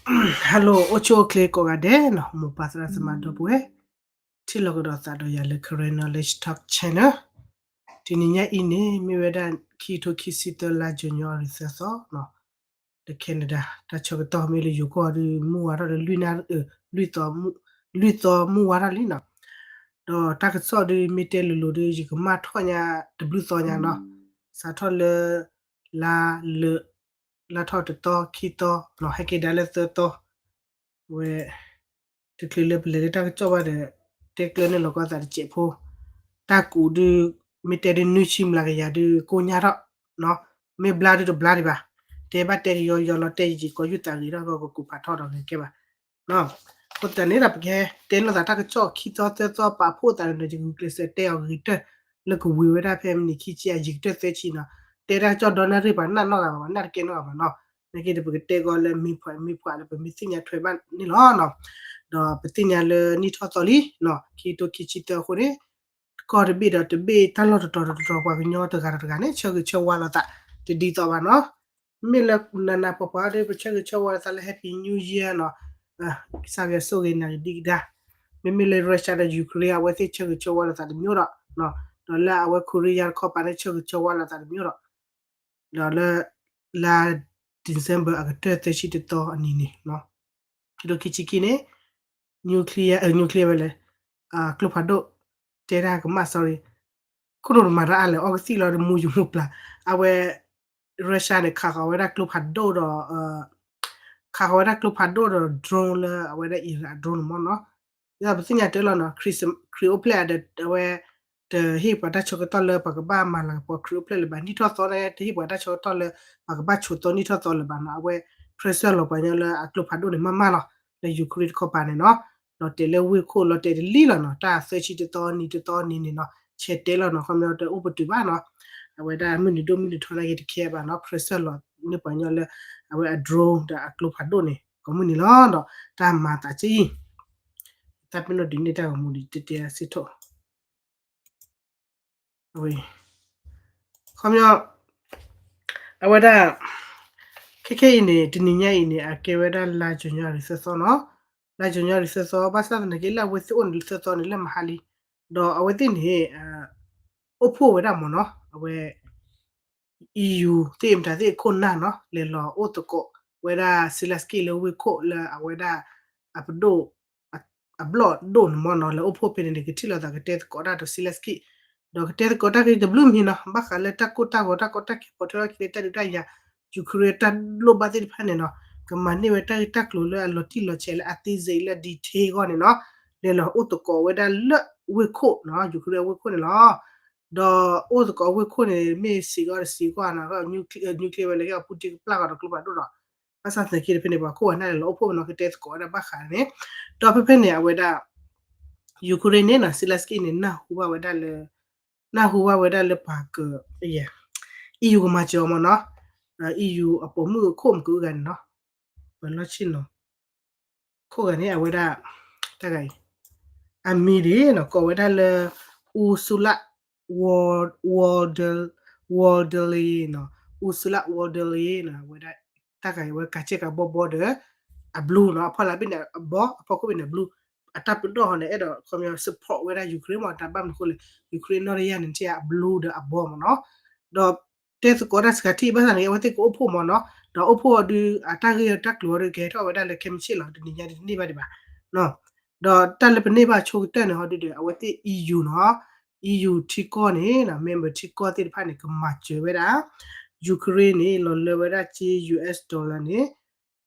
Hello အိၣ်ဆူၣ်အိၣ်ချ့ကိးဂၤဒဲးနီၤ, မိၢ်ပၢ်သရၣ်သမါဒီပုၢ်ဝဲၢ် ထံၣ်လိာ်ကဒီးသးဒီးယၤလၢ Karen Knowledge Talk Channel. တနံၤညါအံၤန့ၣ် မ့ၢ်ဝဲဒၣ်ခံကထိခံဆံသၢ လါ January သၢသီနီၤ, လၢ Canada တၢ်ဆၢကတီၢ်မ့ၢ်လၢယိၤကီၢ်ဒုး မုၢ်ဝါထီၣ်လၢလွံၢ်နၣ်ရံၣ် လွံၢ်သီ လွံၢ်သီမုၢ်ဝါထီၣ်လံနီၤ. ဒီးတၢ်ကစီၣ်ဒုးမ့ၢ်တဲလိၤလိၤဒုး ယကမၣ်ထီၣ်ညါတဘျုးသီညါနီၤ, စးထီၣ်လၢ လါလၢ လါထီၣ်တသီခံသီနီၤ, ဟဲက့ၤဒါလၢသၢသီ, ဝဲ တချုးလၢပလဲၤလၢတၢ်ကစီၣ်ဘၣ်ဒီး တဲကျၢၤန့ၢ်လီၤကီသးတစဲးဖိ, တၢ်ကူးဒုး မ့ၢ်တဲဒုး နွံဆံမျးကယၤဒုး ကိညါထီၣ်နီၤ, မ့ၢ်ဘျါဒုးတဘျါဒံးဘၣ်, တဲဘၣ်တဲကယီယီလီၤ တဲယံာ်ယံာ် ကိးယူၢ်သးဂ့ၤထီၣ် ကကူးဖးထီၣ်ဒီးဂ့ၤကဲဘၣ်နီၤ. အဃိသတးန့ၣ်ဒီး ပကတဲလိာ်သးတၢ်ကစီၣ်ခံသီသၢသီပာ်ဖှိၣ်သးဒီး ယကဂုာ်ကျဲးစၢးတဲအီၤဂ့ၤကတၢၢ် လၢကဝံၤဝဲဒၣ်ဖဲမံးနံးခံဆံ ယံာ်ကတၢၢ်သၢဆံနီၤ. တဲတၢ်ကစီၣ်ဒီနၣ်ရံၣ် ပှၤနၢ်နီၢ်ဂၤဘၣ် ပှၤနၢ်တကဲနီၢ်ဂၤဘၣ်နီၤ. နာ်က့ဒီး ပကတဲကီးလၢ မ့ၢ်ပှၤ မ့ၢ်ပှၤလၢပမ့ၢ်သ့ၣ်ညါထွဲဘၣ်န့ၣ်လီၤနီၤ. ဒီးပသ့ၣ်ညါလၢနံၣ်ထီၣ်သီလံနီၤ, ခံကထိခံဆံသၢအဃိန့ၣ် တကီၢ်တဘ့ၣ်ဒီးတဘ့ၣ် တၢ်လီၢ်တတီၤတတီၤ ပှၤကညီတဂၤဒီးတဂၤန့ၣ် ဆၢဂ့ၤဆၢဝါလိာ်သးတဒ်သိးဘၣ်နီၤ. မ့မ့ၢ်လၢနၤနၤပှၤပှၤဒီး ပဆၢဂ့ၤဆၢဝါလိာ်သးလၢ Happy New Year နီၤ, ကစၢ်ယွၤဆိၣ်ဂ့ၤနၤကဒံကဒါ. မ့မ့ၢ်လၢ Russia ဒီး Ukraine အဝဲသ့ၣ်ဆၢဂ့ၤဆၢဝါလိာ်သးတမျိုးဒီး, ဒီးလၢအဝဲ Korea တခီပၤန့ၣ် ဆၢဂ့ၤဆၢဝါလိာ်သးတမျိုးဒီး ဒီးလၢ လါ December အကတၢၢ်သၢဆံတသီအနံၤန့ၣ်, ခံကထိခံဆံခံန့ၣ် nuclear, nuclear ဝဲလဲၣ်, ကျိဖးဒိၣ်, တဲတၢ်ကမၣ် sorry, ခိၣ်နူာ်တမၤတၢ်အါလဲၣ် အီကသံၣ်လီၤ တမူယမူပျၢ်, အဝဲ Russia န့ၣ် ခးဃီၤဝဲဒၣ်ကျိဖးဒိၣ်ဒီး ခးဃီၤဝဲဒၣ်ကျိဖးဒိၣ်ဒီး drone လၢအဝဲဒၣ် Iran drone န့ၣ်မ့ၢ်နီၤ. ဒီးပသ့ၣ်ညါတၢ်လီၤနီၤ, ခရံာ်အိၣ်ဖျဲၣ်ဒီး အဝဲ တဟ့ၣ်ပှၤတၢ်ဆၢကတီၢ်လၢပှၤကဘၣ်မၤလၤကပီၤခရံာ်အိၣ်ဖျဲၣ်လၢၤဘၣ်, နံၣ်ထီၣ်သီန့ၣ် တဟ့ၣ်ပှၤတၢ်ဆၢကတီၢ်လၢ ပှၤကဘၣ်ဆိးသီနံၣ်ထီၣ်သီလၢၤဘၣ်နီၤ. အဝဲ pressure လီၤပှၤညီလၢအကျိဖးဒိၣ်န့ၣ် မ့ၢ်မ့ၢ်လီၤ, လၢ Ukraine တခီပၤန့ၣ်နီၤ. လီၤတဲာ်လၢဝ့ၢ်ခိၣ် လီၤတဲာ်တလံလီၤနီၤ, တၢ်သၢဆံတသီနံၤတသီနံၤန့ၣ်နီၤ, ဆဲးတဲလီၤနီၤ, ခီပညီတအိၣ်ပတုာ်ဘၣ်နီၤ. အဝဲဒၣ်မုၢ်နံၤဒိၣ်မုၢ်နံၤထီနာ်က့တခဲဘၣ်နီၤ, pressure လီၤန့ၢ်ပှၤညီလၢ အဝဲအ drone ဒီးအကျိဖးဒိၣ်န့ၣ် ကိးမုၢ်နံၤလီၤ. ဒီးတၢ်မၤသးကံ တၢ်ပ့ၤနီၣ်ဒုးန့ၢ်တၢ်ဂီၤမူဒံးတဲတဲစ့ၢ်ကီး, ဝဲ ခီပညီ အဝဲဒၣ် ခဲခဲအံၤန့ၣ် တနံၤညါအံၤန့ၣ် အကဲဝဲဒၣ်လါ January သၢသီနီၤ, လါ January သၢသီ ဘၣ်ဆၣ်သနာ်က့ လၢအဝဲသ့ၣ်အိၣ်န့ၣ် လၢသၢသီန့ၣ် လၢမဟါလံ, ဒီးအဝဲသ့ၣ်န့ၣ် အိၣ်ဖှိၣ်ဝဲဒၣ်မ့ၢ်နီၤ, အဝဲ EU သ့ၣ်မတၤသ့ၣ်အခိၣ်နၢ်နီၤ, လဲၤလီၤအိၣ်သကိးဝဲဒၣ် Zelensky လၢဝ့ၢ်ခိၣ်လၢအဝဲဒၣ် အပဒိၣ် အဘျီၣ်ဒိၣ်န့ၣ်မ့ၢ်နီၤ, လဲၤအိၣ်ဖှိၣ်ဖဲန့ၣ်န့ၣ် ကထံၣ်လိာ်သးကတဲသကိးတၢ်ဒီး Zelensky, ဒီးကတဲသကိးတၢ်က့ၤတဘျုးမံၤနီၤ, ဘၣ်ဃးလၢတၢ်ကိၢ်တၢ်ဂီၤ တၢ်ကီတၢ်ခဲ ပိာ်ထွဲထီၣ်က့ၤလၢတၢ်ဒုးတၢ်ယၤ, Ukraine တၢ်လိၣ်ဘၣ်သ့ၣ်တဖၣ်န့ၣ်နီၤ, ကမၤန့ၢ်ဝဲတၢ်ဂ့ၢ်တၢ်ကျိၤလၢအလီၤတံၢ်လီၤဆဲးလၢအသ့စဲအံၤလၢ detail အဂီၢ်န့ၣ်နီၤ, လဲၤလီၤအိၣ်သကိးဝဲဒၣ်လၢဝ့ၢ်ခိၣ်နီၤ, Ukraine အဝ့ၢ်ခိၣ်န့ၣ်လီၤ. ဒီးအိၣ်သကိးဝ့ၢ်ခိၣ်န့ၣ် မ့ၢ်စံးကီးတစံးကီးနီၤ, nuclear ဝဲလဲၤက့ၤအီၤ Putin ကပျၢ်ဃီဒီးကျိဖးဒိၣ်ဒီး ဘၣ်ဆၣ်သနာ်က့တဖဲန့ၣ် ပှၤခိၣ်ပှၤနၢ်လဲၤလီၤအိၣ်ဖှိၣ်နီၤ, ကတဲသကိးဝဲဒၣ်ဘၣ်ဃးန့ၣ်, ဒီးဖဲဖဲန့ၣ် အဝဲဒၣ် Ukraine န့ၣ်နီၤ, Zelensky န့ၣ် နၢ်ဟူဘၣ်ဝဲဒၣ်လၢ နၢ်ဟူဘၣ်ဝဲဒၣ်လၢပှၤက EU ကမၤစၢၤအီၤမ့ၢ်နီၤ, EU အပိာ်မုၣ်အခိၣ်မုၣ်ကအုဂၤန့ၣ်နီၤ, ပလီၢ်ဆ့ၣ်နီၤ ခိၣ်ဂၤန့ၣ် အဝဲဒၣ် တၢ်ဂၤအံၤ အမံၤဒ်နီၤ ကိးဝဲဒၣ်လၢ Ursula von der Leyen နီၤ, Ursula von der Leyen နီၤ, အဝဲဒၣ် တၢ်ဂၤအံၤ အဝဲကးကဲကးဘီဘီဒီး အ blue နီၤ, အဖီလာ်ဘ့ၣ်န့ၣ်အဘီ အဖီခိၣ်ဘ့ၣ်န့ၣ် blue, အတၢ်ပနီၣ်ဟီန့ၣ် အဲၣ်ဒိး ခီပညီ support ဝဲဒၣ် Ukraine မ့ၢ် တၢ်ဘၣ်မနုၤအဃိလဲၣ် Ukraine နီၢ်တယၢ်န့ၣ် ထံၣ်အ blue ဒီးအဘီမ့ၢ်နီၤ, ဒီး တဲသကိးတၢ်စှၤထံၣ်ဘၣ်ဆၣ်န့ၣ် အဝဲသ့ၣ်ကအိၣ်ဖှိၣ်မ့ၢ်နီၤ, ဒီးအိၣ်ဖှိၣ်အီၤဒုး အတၢ်ဂ့ၢ်တၢ်ကျိၤအီၤဒုး ကဟဲထီၣ်ဝဲဒၣ်လၢခဲမုၢ်ဆ့ၣ်လီၤ, တနံၤညါဒုးတန့ၢ်ဘၣ်ဒံးဘၣ်, ဒီးတၢ်လၢပန့ၢ်ဘၣ်ဆိကတၢၢ်န့ၣ် ဟီဒုးဒီး အဝဲသ့ၣ် EU နီၤ, EU ထံကီၢ်န့ၣ် member ထံကီၢ်သ့ၣ်တဖၣ်န့ၣ် ကမၤစၢၤဝဲဒၣ် Ukraine န့ၣ် လီၤလၢဝဲဒၣ်စ့ US dollar န့ၣ်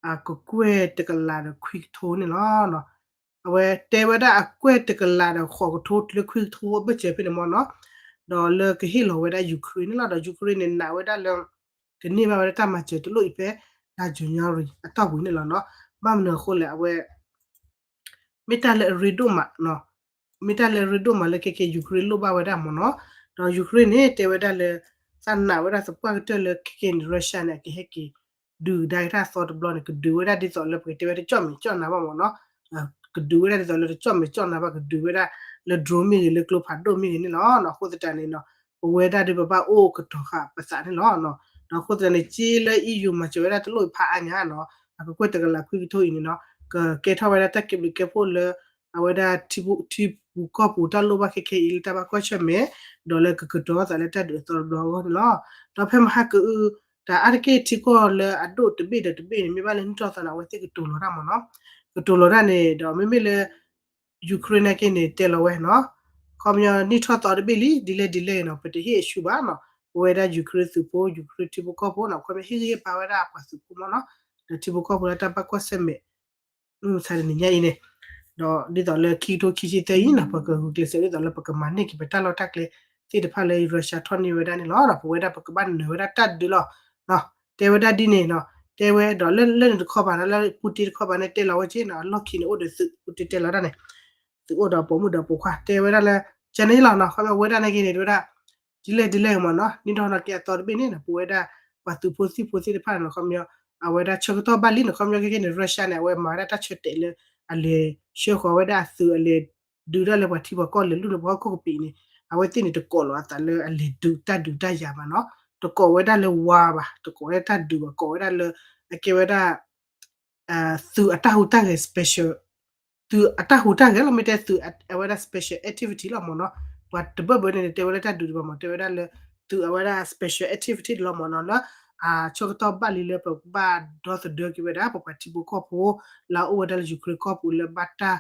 အကကွဲၢ်တကလးဒီးခွံကထိန့ၣ်လီၤ. အဝဲတဲဝဲဒၣ်အကွဲၢ်တကလးဒီးဃိးကထိတုၤလၢခွံကထိအဘၢၣ်စၢၤဖဲန့ၣ်မ့ၢ်နီၤ, ဒီးလၢကဟ့ၣ်လီၤဝဲဒၣ် Ukraine န့ၣ်လီၤ. ဒီး Ukraine န့ၣ် နာ်ဝဲဒၣ်လၢ ကန့ၢ်ဘၣ်ဝဲဒၣ်တၢ်မၤစၢၤတလိၣ်အံၤဖဲ လါ January အတီၢ်ပူၤန့ၣ်လီၤနီၤ. ဘၣ်မနုၤအဃိလဲၣ် အဝဲ မ့ၢ်တၢ်လၢအရ့ဒိၣ်မး မ့ၢ်တၢ်လၢအရ့ဒိၣ်မးလၢခဲက့ Ukraine လိၣ်ဘၣ်ဝဲဒၣ်မ့ၢ်နီၤ. ဒီး Ukraine န့ၣ် တဲဝဲဒၣ်လၢ သးနာ်ဝဲဒၣ်သပှၢ်ကတၢၢ်လၢခဲက့န့ၣ် Russia န့ၣ် အကဟဲက့ၤ ဒုးကဒါက့ၤတၢ်သီတဘျီန့ၣ် ကဒုးဝဲဒၣ်ဒ်သိးလၢပကတဲဝဲတကၠီၣ်မဲာ်ကၠီၣ်နါဘၣ်မ့ၢ်နီၤ. ကဒုးဝဲဒၣ်ဒ်သိးလၢတကၠီၣ်မဲာ်ကၠီၣ်နါဘၣ် ကဒုးဝဲဒၣ်လၢ drone မ့ၢ်ဂ့ၤ လၢကျိဖးဒိၣ်မ့ၢ်ဂ့ၤန့ၣ်လီၤ. အဃိသတးန့ၣ်နီၤ ပဝဲဒၣ်ဒုးပဘၣ်အိၣ်ကတီၤဃာ်ပသးန့ၣ်လီၤ. ဒီးအဃိသတးန့ၣ် စ့လၢ EU မၤစၢၤဝဲဒၣ်တလိၣ်ဖးအါညါနီၤ ကကွဲၢ်တကလးခွံကထိအံၤန့ၣ်နီၤ ကကဲထီၣ်ဝဲဒၣ်တၢ်ကဲဘျုးကဲဖှိၣ်လၢ အဝဲဒၣ်ထံပူၤကီၢ်ပူၤတၢ်လိၣ်ဘၣ်ခဲခဲအံၤလၢတၢ်ဘၣ်ကွၢ်ဆၢၣ်မဲာ် ဒီးလၢကကတီၤသးလၢတၢ်ဒုးအသီတဘျီအဂီၢ်န့ၣ်လီၤ. ဒီးဖဲမဟါကအု တၢ်အါတက့ၢ်ထံကီၢ်လၢအဒိၣ်တဘ့ၣ်ဒီးတဘ့ၣ်န့ၣ် မ့ၢ်ဘၣ်လၢနံၣ်ထီၣ်သီန့ၣ် အဝဲသ့ၣ်ကတိၤလီၤတၢ်မ့ၢ်နီၤ ကတိၤလီၤတၢ်န့ၣ် ဒီးမ့မ့ၢ်လၢ Ukraine နာ်က့န့ၣ် တဲလီၤဝဲနီၤ ခီပညီနံၣ်ထီၣ်သီတဘ့ၣ်လံ ဒ်လဲၣ်ဒ်လဲၣ်နီၤ ပတဟ့ၣ်အဆူၣ်ဘၣ်နီၤ ပဝဲဒၣ် Ukraine သုးဖိ Ukraine ထံဖိကီၢ်ဖိနီၤ ခီပညီဟ့ၣ်ဂံၢ်ဟ့ၣ်ဘါဝဲဒၣ်ပှၤသုးဖိမ့ၢ်နီၤ ဒီးထံဖိကီၢ်ဖိလၢတၢ်ဘၣ်ကွၢ်ဆၢၣ်မဲာ် မုၢ်မဆါတနံၤညါအံၤန့ၣ် ဒီးဒ်သိးလၢခံကထိခံဆံသၢအံၤနီၤ ပကဂုာ်ကျဲးစၢးဒ်သိးလၢပကမၤန့ၢ်က့ၤပတၢ်လီၢ်တၢ်ကျဲသ့ၣ်တဖၣ်လၢ Russia ထီၣ်န့ၢ်ဝဲဒၣ်န့ၣ်လီၤ. ပဝဲဒၣ်ပကဘၣ်နၢၤဝဲဒၣ်တၢ်ဒုးလီၤ. တဲဝဲဒၣ်ဒ်န့ၣ်နီၤ တဲဝဲဒီးလၢလၢန့ၣ်တခီပၤနီၤ လၢ Putin တခီပၤန့ၣ် တဲလီၤဝဲက့နီၤ အလီၢ်ခံန့ၣ်အိၣ်ဒီးသုး Putin တဲလီၤတၢ်န့ၣ် သုးအိၣ်ဒီးပိာ်မုၣ်ဒီးပိာ်ခွါ တဲဝဲဒၣ်လၢ ကန့ၣ်လီၤနီၤ ခီပညီဝဲဒၣ်နာ်က့န့ၣ် တဲဝဲဒၣ် ဒ်လဲၣ်ဒ်လဲၣ်မ့ၢ်နီၤ နံၣ်ထီၣ်သီကဲအသီတဘ့ၣ်န့ၣ်နီၤ ပဝဲဒၣ် ပှၤသုးဖိသံၣ်ဖိသ့ၣ်တဖၣ်နီၤ ခီပညီ အဝဲဒၣ်ဆၢကတီၢ်ဘၣ်လံနီၤ ခီပညီခဲခဲန့ၣ် Russia န့ၣ် အဝဲမၤဝဲဒၣ်တၢ်ဆၢတဲာ်လၢ အလဲၤဆှၢဃီၤဝဲဒၣ်အသုး အလဲၤဒုးတၢ်လၢပှၤထံပှၤကီၢ် လဲၤလူၢ်လၢပှၤဟီၣ်ခိၣ်ကပံာ်န့ၣ် အဝဲသ့ၣ်န့ၣ်တကိးလီၤအသးလၢအလဲၤဒုးတၢ်ဒုးတၢ်ယၤဘၣ်နီၤ တကိးဝဲဒၣ်လၢဝါဘၣ် တကိးဝဲဒၣ်တၢ်ဒုးဘၣ် ကိးဝဲဒၣ်လၢ အကဲဝဲဒၣ် သုးအတၢ်ဟူးတၢ်ဂဲၤ special သုးအတၢ်ဟူးတၢ်ဂဲၤလီၤ မ့ၢ်တဲသုးအဝဲဒၣ် special activity လီၤမ့ၢ်နီၤ ပှၤတဘၢၣ်ဘၢန့ၣ် တဲဝဲလၢတၢ်ဒုးတဘၣ်မ့ၢ် တဲဝဲဒၣ်လၢ သုးအဝဲဒၣ် special activity လီၤမ့ၢ်နီၤ လၢ အဆၢကတီၢ်ဘၣ်လံလၢပကဘၣ်ဒီသဒၢက့ၤဝဲဒၣ် ပပှၤထံဖိကီၢ်ဖိ လၢအအိၣ်ဝဲဒၣ်လၢ Ukraine ကီၢ်ပူၤလၢဘၣ်တၢ်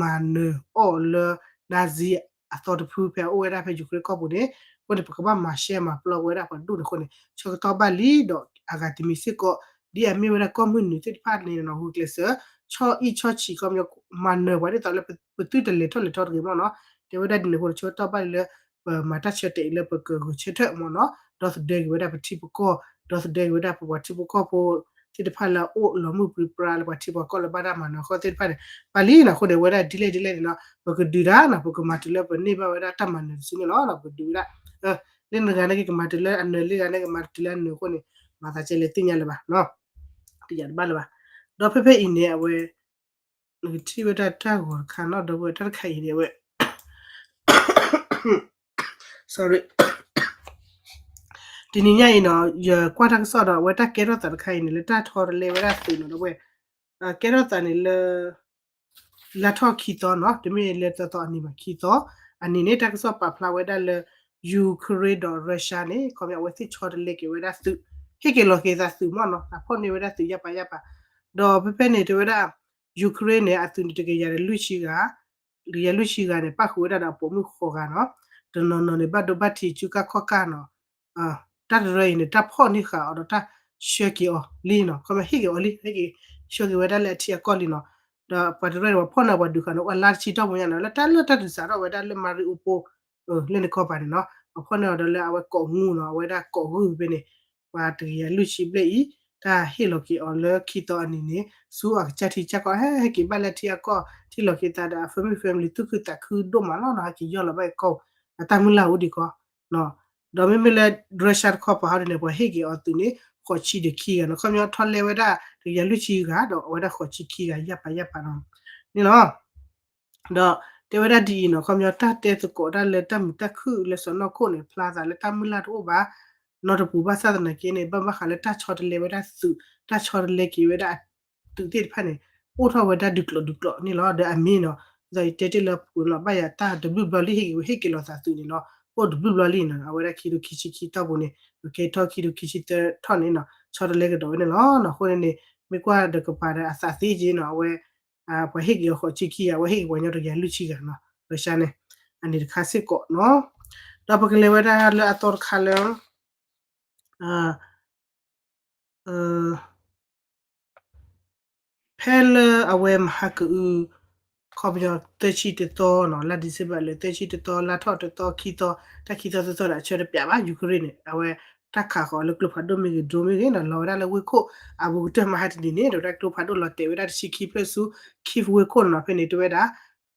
မၤနၢၤအီၤလၢ Nazi အသီတဖုဖဲအအိၣ်ဝဲဒၣ်ဖဲ Ukraine ကီၢ်ပူၤန့ၣ် အဃိန့ၣ် ပကဘၣ်မၤရှဲမၤပျီဝဲဒၣ်ပှၤဒိၣ်န့ၣ်အဃိန့ၣ် ဆၢကတီၢ်ဘၣ်လံဒီးအဂၤတမံၤစ့ၢ်ကီး ဒ်အမ့ၢ်ဝဲဒၣ်ကီၢ်မုၢ်နုာ်သ့ၣ်တဖၣ်န့ၣ်နီၤ ဂုာ်ကျဲးစၢး ဆီၣ်အံၣ်ဆီၣ်ဆံး ခီပညီ မၤနၢၤပှၤဒ်သိးလၢ ပသုတလဲၤထီၣ်လဲၤထီတဂ့ၤမ့ၢ်နီၤ တဲဝဲဒၣ်ဒ်န့ၣ်အဃိန့ၣ် ဆၢကတီၢ်ဘၣ်လံလၢ ပမၤတၢ်ဆၢတဲာ်အံၤလၢပကဂဲၤဆၢထၢၣ်မ့ၢ်နီၤ ဒီသဒၢက့ၤဝဲဒၣ်ပထံပကီၢ် ဒီသဒၢက့ၤဝဲဒၣ်ပပှၤထံပကီၢ်ဖိသ့ၣ်တဖၣ်လၢအအိၣ်လီၤမုၢ်ပြံပြါလၢပှၤထံပှၤကီၢ်လၢဘၣ်တၢ်မၤနၢၤအဃိသ့ၣ်တဖၣ်န့ၣ် ပှၤလံနီၤ အဃိန့ၣ် ဝဲဒၣ်ဒ်လဲၣ်ဒ်လဲၣ်န့ၣ်နီၤ ပကဒုးတၢ်နီၤ ပကမၤတုၤလၢပန့ၢ်ဘၣ်ဝဲဒၣ်တၢ်မၤနၢၤတစုန့ၣ်လီၤ ပကဒုးဝဲဒၣ် လၢနဂၤန့ၣ်က့ၤကမၤတုၤလၢအနၢၤ လၢဂၤန့ၣ်ကမၤတုၤလၢအနၢၤအဃိန့ၣ် မၤသးကဲလဲၣ်သ့ၣ်ညါလၢၤဘၣ် တယာ်တဘၣ်လၢၤဘၣ် ဒီးဖဲဖဲအံၤန့ၣ် အဝဲ နကထံၣ်ဝဲဒၣ်တၢ်ဂီၤတခါနီၤ ဒီပုၢ်ဝဲၢ်တၢ်တခါအံၤန့ၣ် အဝဲ sorry တနံၤညါအံၤနီၤ ယကွၢ်တၢ်ကစီၣ်ဒီး အဝဲတၢ်ကဲထီၣ်သးတခါအံၤန့ၣ် လၢတၢ်ထီတလဲဝဲဒၣ်သုးနီၤ ဒီပုၢ်ဝဲၢ် ကဲထီၣ်သးန့ၣ်လၢ လါထီၣ်ခံသီနီၤ တမ့ၢ်လၢသီသီအနံၤဘၣ် ခံသီ အနံၤန့ၣ် တၢ်ကစီၣ်ပာ်ဖျါဝဲဒၣ်လၢ Ukraine ဒီး Russia န့ၣ် ခီပညီအဝဲသ့ၣ်ဆီတလဲက့ၤဝဲဒၣ်သုး ဟ့ၣ်က့ၤလီၤက့ၤသးသုးမ့ၢ်နီၤ အဖီၣ်န့ၢ်ဝဲဒၣ်သုးယါပာ်ယါပာ် ဒီးဖဲဖဲန့ၣ် တဲဝဲဒၣ် Ukraine န့ၣ် အသုးန့ၣ်တကယၤဒီးလွံၢ်ဆံဂၤ တကယၤလွံၢ်ဆံဂၤန့ၣ် ပၣ်ဃုာ်ဝဲဒၣ်ဒီးအပိာ်မုၣ်ဃိးဂၤနီၤ တနီၤနီၤန့ၣ် ဘၣ်ဒိဘၣ်ထံးစုကါခီၣ်ကါနီၤ တၢ်တရၢအံၤန့ၣ် တၢ်ဖီၣ်န့ၢ်ဃာ်အီၤဒီးတၢ်ဆှၢက့ၤအီၤလံနီၤ ခီပညီဟ့ၣ်က့ၤအီၤလံ ဟ့ၣ်က့ၤ ဆှၢက့ၤဝဲဒၣ်လၢအထံအကီၢ်လံနီၤ ဒီးပှၤတရၢန့ၣ် ပှၤဖီၣ်န့ၢ်ပှၤဒုးဃာ်န့ၣ် အိၣ်လါတဆံတီၢ်ပူၤညါနီၤ လၢတၢ်လၢတၢ်ဒုးစးထီၣ်ဝဲဒၣ်လၢ Mariupol လၢန့ၣ်ခီပၤန့ၣ်နီၤ ပှၤဖီၣ်န့ၢ်အီၤဒီးလၢအဝဲကိးမူနီၤ အဝဲဒၣ်ကိးဂုၢ်ဖဲန့ၣ် ပှၤတကယၤလွံၢ်ဆံဘျဲၣ်အံၤ တၢ်ဟ့ၣ်လီၤက့ၤအီၤလၢခံသီအနံၤန့ၣ် ဆူအကစၢ်ထံကစၢ်ကီၢ် ဟဲဟဲက့ၤဘၣ်လၢအထံအကီၢ် ထံၣ်လီၤက့ၤသးဒီးအ family family သူၣ်ခုသးခုဒိၣ်မးလီၤနီၤ ဟဲက့ၤယီၢ်လီၤဘၣ်အံၤကီၢ် အတၢ်မုၢ်လၢ်အိၣ်ဒံးကီး ဒီးမ့မ့ၢ်လၢ Russia တခီပၤဟီဒ်န့ၣ် ပှၤဟ့ၣ်က့ၤအီၤသုးန့ၣ် ဃိးဆံဒီးခံဂၤနီၤ ခီပညီထီလဲဝဲဒၣ် တကယၤလွံၢ်ဆံဂၤ ဒီးအဝဲဒၣ်ဃိးဆံခံဂၤ ယါပာ်ယါပာ်နီၤ န့ၣ်လီၤ ဒီးတဲဝဲဒၣ်ဒ်အံၤနီၤ ခီပညီတၢ်တဲသကိးတၢ်လၢတၢ်မုာ်တၢ်ခုၣ်လၢစီၢ်နီၤခိၣ်န့ၣ် ဖျါသးလၢတၢ်မုၢ်လၢ်တအိၣ်ဘၣ် နီတပူၤဘၣ်ဆၣ်သနာ်က့န့ၣ် ဘၣ်ဘၣ်ဃးလၢတၢ်ဆီတလဲဝဲဒၣ်သုး တၢ်ဆီတလဲက့ၤဝဲဒၣ်အသုးသ့ၣ်တဖၣ်န့ၣ် အိၣ်ထီၣ်ဝဲဒၣ်ဒုးကျိးဒုးကျိးန့ၣ်လီၤ ဒီးအမ့ၢ်နီၤ ဒ်သိးယတဲတ့ၢ်လၢပှဲၤလီၤဘၣ်ယၤတၢ်တဘျုးဘျီလံ ဟ့ၣ်က့ၤဝဲဟ့ၣ်က့ၤလီၤသးသုးန့ၣ်နီၤ အိၣ်တဘျုးဘျီလံနီၤ အဝဲဒၣ်ခံကထိခံဆံခံတီၢ်ပူၤန့ၣ် ကဲထီၣ်ခံကထိခံဆံသၢထီၣ်န့ၣ်နီၤ ဆီတလဲကဒီးဝဲန့ၣ်လီၤ အဃိန့ၣ်န့ၣ် မ့ၢ်ကွၢ်ဒီးကပၤဒီးအသးသ့က့နီၤ အဝဲ ပှၤဟ့ၣ်က့ၤအီၤဃိးဆံခံဂၤ အဝဲဟ့ၣ်က့ၤပှၤကညီတကယၤလွံၢ်ဆံဂၤနီၤ Russia န့ၣ် အန့ၣ်တခါစ့ၢ်ကီးနီၤ ဒီးပကလဲၤဝဲဒၣ်လၢအသီတခါလၢ ဖဲလၢအဝဲမဟါကအု ခီပညီသၢဆံတသီနီၤ လါ December လၢသၢဆံတသီ လါထီၣ်တသီ ခံသီ တၢ်ခံသီသၢသီဒီးအဆၢတပျးဘၣ် Ukraine န့ၣ် အဝဲတၢ်ခးဃီၤလၢကျိဖးဒိၣ်မ့ၢ်ဂ့ၤ drone မ့ၢ်ဂ့ၤနီၤ လီၤဝဲဒၣ်လၢဝ့ၢ်ခိၣ် အဘူးကတၢၢ်မဟါတနံၤန့ၣ် တဲဝဲဒၣ်ကျိဖးဒိၣ်လီၤတဲာ်ဝဲဒၣ်တဆံခံဖျၢၣ်ဆူ Kyiv ဝ့ၢ်ခိၣ်နီၤ ဖဲန့ၣ်တဲဝဲဒၣ်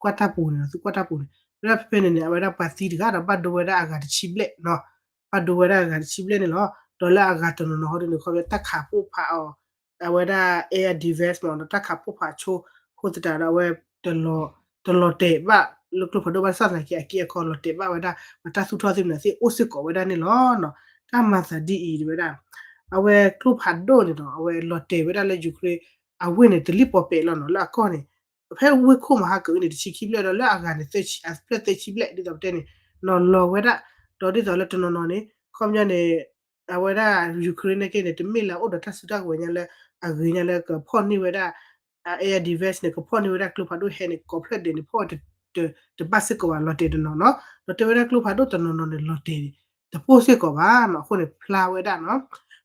ကွၢ်တၢ်ပူၤန့ၣ်နီၤ သုကွၢ်တၢ်ပူၤန့ၣ် တဲဝဲဒၣ်ဖဲဖဲန့ၣ်န့ၣ် အဝဲဒၣ်ပှၤသံတဂၤဒီးဘၣ်ဒိဝဲဒၣ်အဂၤတဆံဘျဲၣ်နီၤ ဘၣ်ဒိဝဲဒၣ်အဂၤတဆံဘျဲၣ်န့ၣ်လီၤ ဒီးလၢအဂၤတနီၤနီၤဟီဒ်န့ၣ် ခီဖျိတၢ်ခးပိၢ်ဖးအီၤ အဝဲဒၣ် air defense မ့ၢ်နီၤ တၢ်ခးပိၢ်ဖးဆိ အဃိသတးဒီးအဝဲ တလီၤတဲာ်ဘၣ်လၢကျိဖးဒိၣ်ဘၣ်ဆၣ်သနာ်က့ အက့အခီလီၤတဲာ်ဘၣ်ဝဲဒၣ် ပှၤတၢ်သူၣ်ထီၣ်သ့ၣ်မနုၤသ့ၣ်အိၣ်စ့ၢ်ကီးဝဲဒၣ်န့ၣ်လီၤ. တၢ်မၤသးဒ်အံၤတဲဝဲဒၣ် အဝဲကျိဖးဒိၣ်န့ၣ်နီၤ အဝဲလီၤတဲာ်ဝဲဒၣ်လၢ Ukraine အဝ့ၢ်န့ၣ် တလံၣ်ပီၤပဲာ်လီၤနီၤ လၢအကီၢ်န့ၣ် ဖဲဝ့ၢ်ခိၣ်မဟါကၢန့ၣ် တဆံခံဖျၢၣ်ဒီး လၢအဂၤန့ၣ် သၢဆံ အဖျၢၣ်သၢဆံဘျဲၣ် ဒ်သိးပတဲန့ၣ် နီၤလီၤဝဲဒၣ် ဒီးဒ်သိးလၢတနီၤနီၤန့ၣ် ခီပညီန့ၣ် အဝဲဒၣ် Ukraine နာ်က့န့ၣ် တမ့ၢ်လၢအအိၣ်ဒီးတၢ်စုတၢ်ကဝဲၤညါလၢ အဂ့ၤညါလၢကဖီၣ်န့ၢ်ဝဲဒၣ် air defense န့ၣ် ကဖီၣ်န့ၢ်ဝဲဒၣ်ကျိဖးဒိၣ်ဟဲန့ၣ် ကိးဖျၢၣ်ဒဲးန့ၣ် ဖီၣ်တဘၣ်စ့ၢ်ကီးဘၣ် လီၤတဲာ်တနီၤနီၤ ဒီးတဲဝဲဒၣ်ကျိဖးဒိၣ်တနီၤနီၤန့ၣ် လီၤတဲာ် တပိၢ်စ့ၢ်ကီးဘၣ်နီၤ အဃိန့ၣ် ဖျါဝဲဒၣ်နီၤ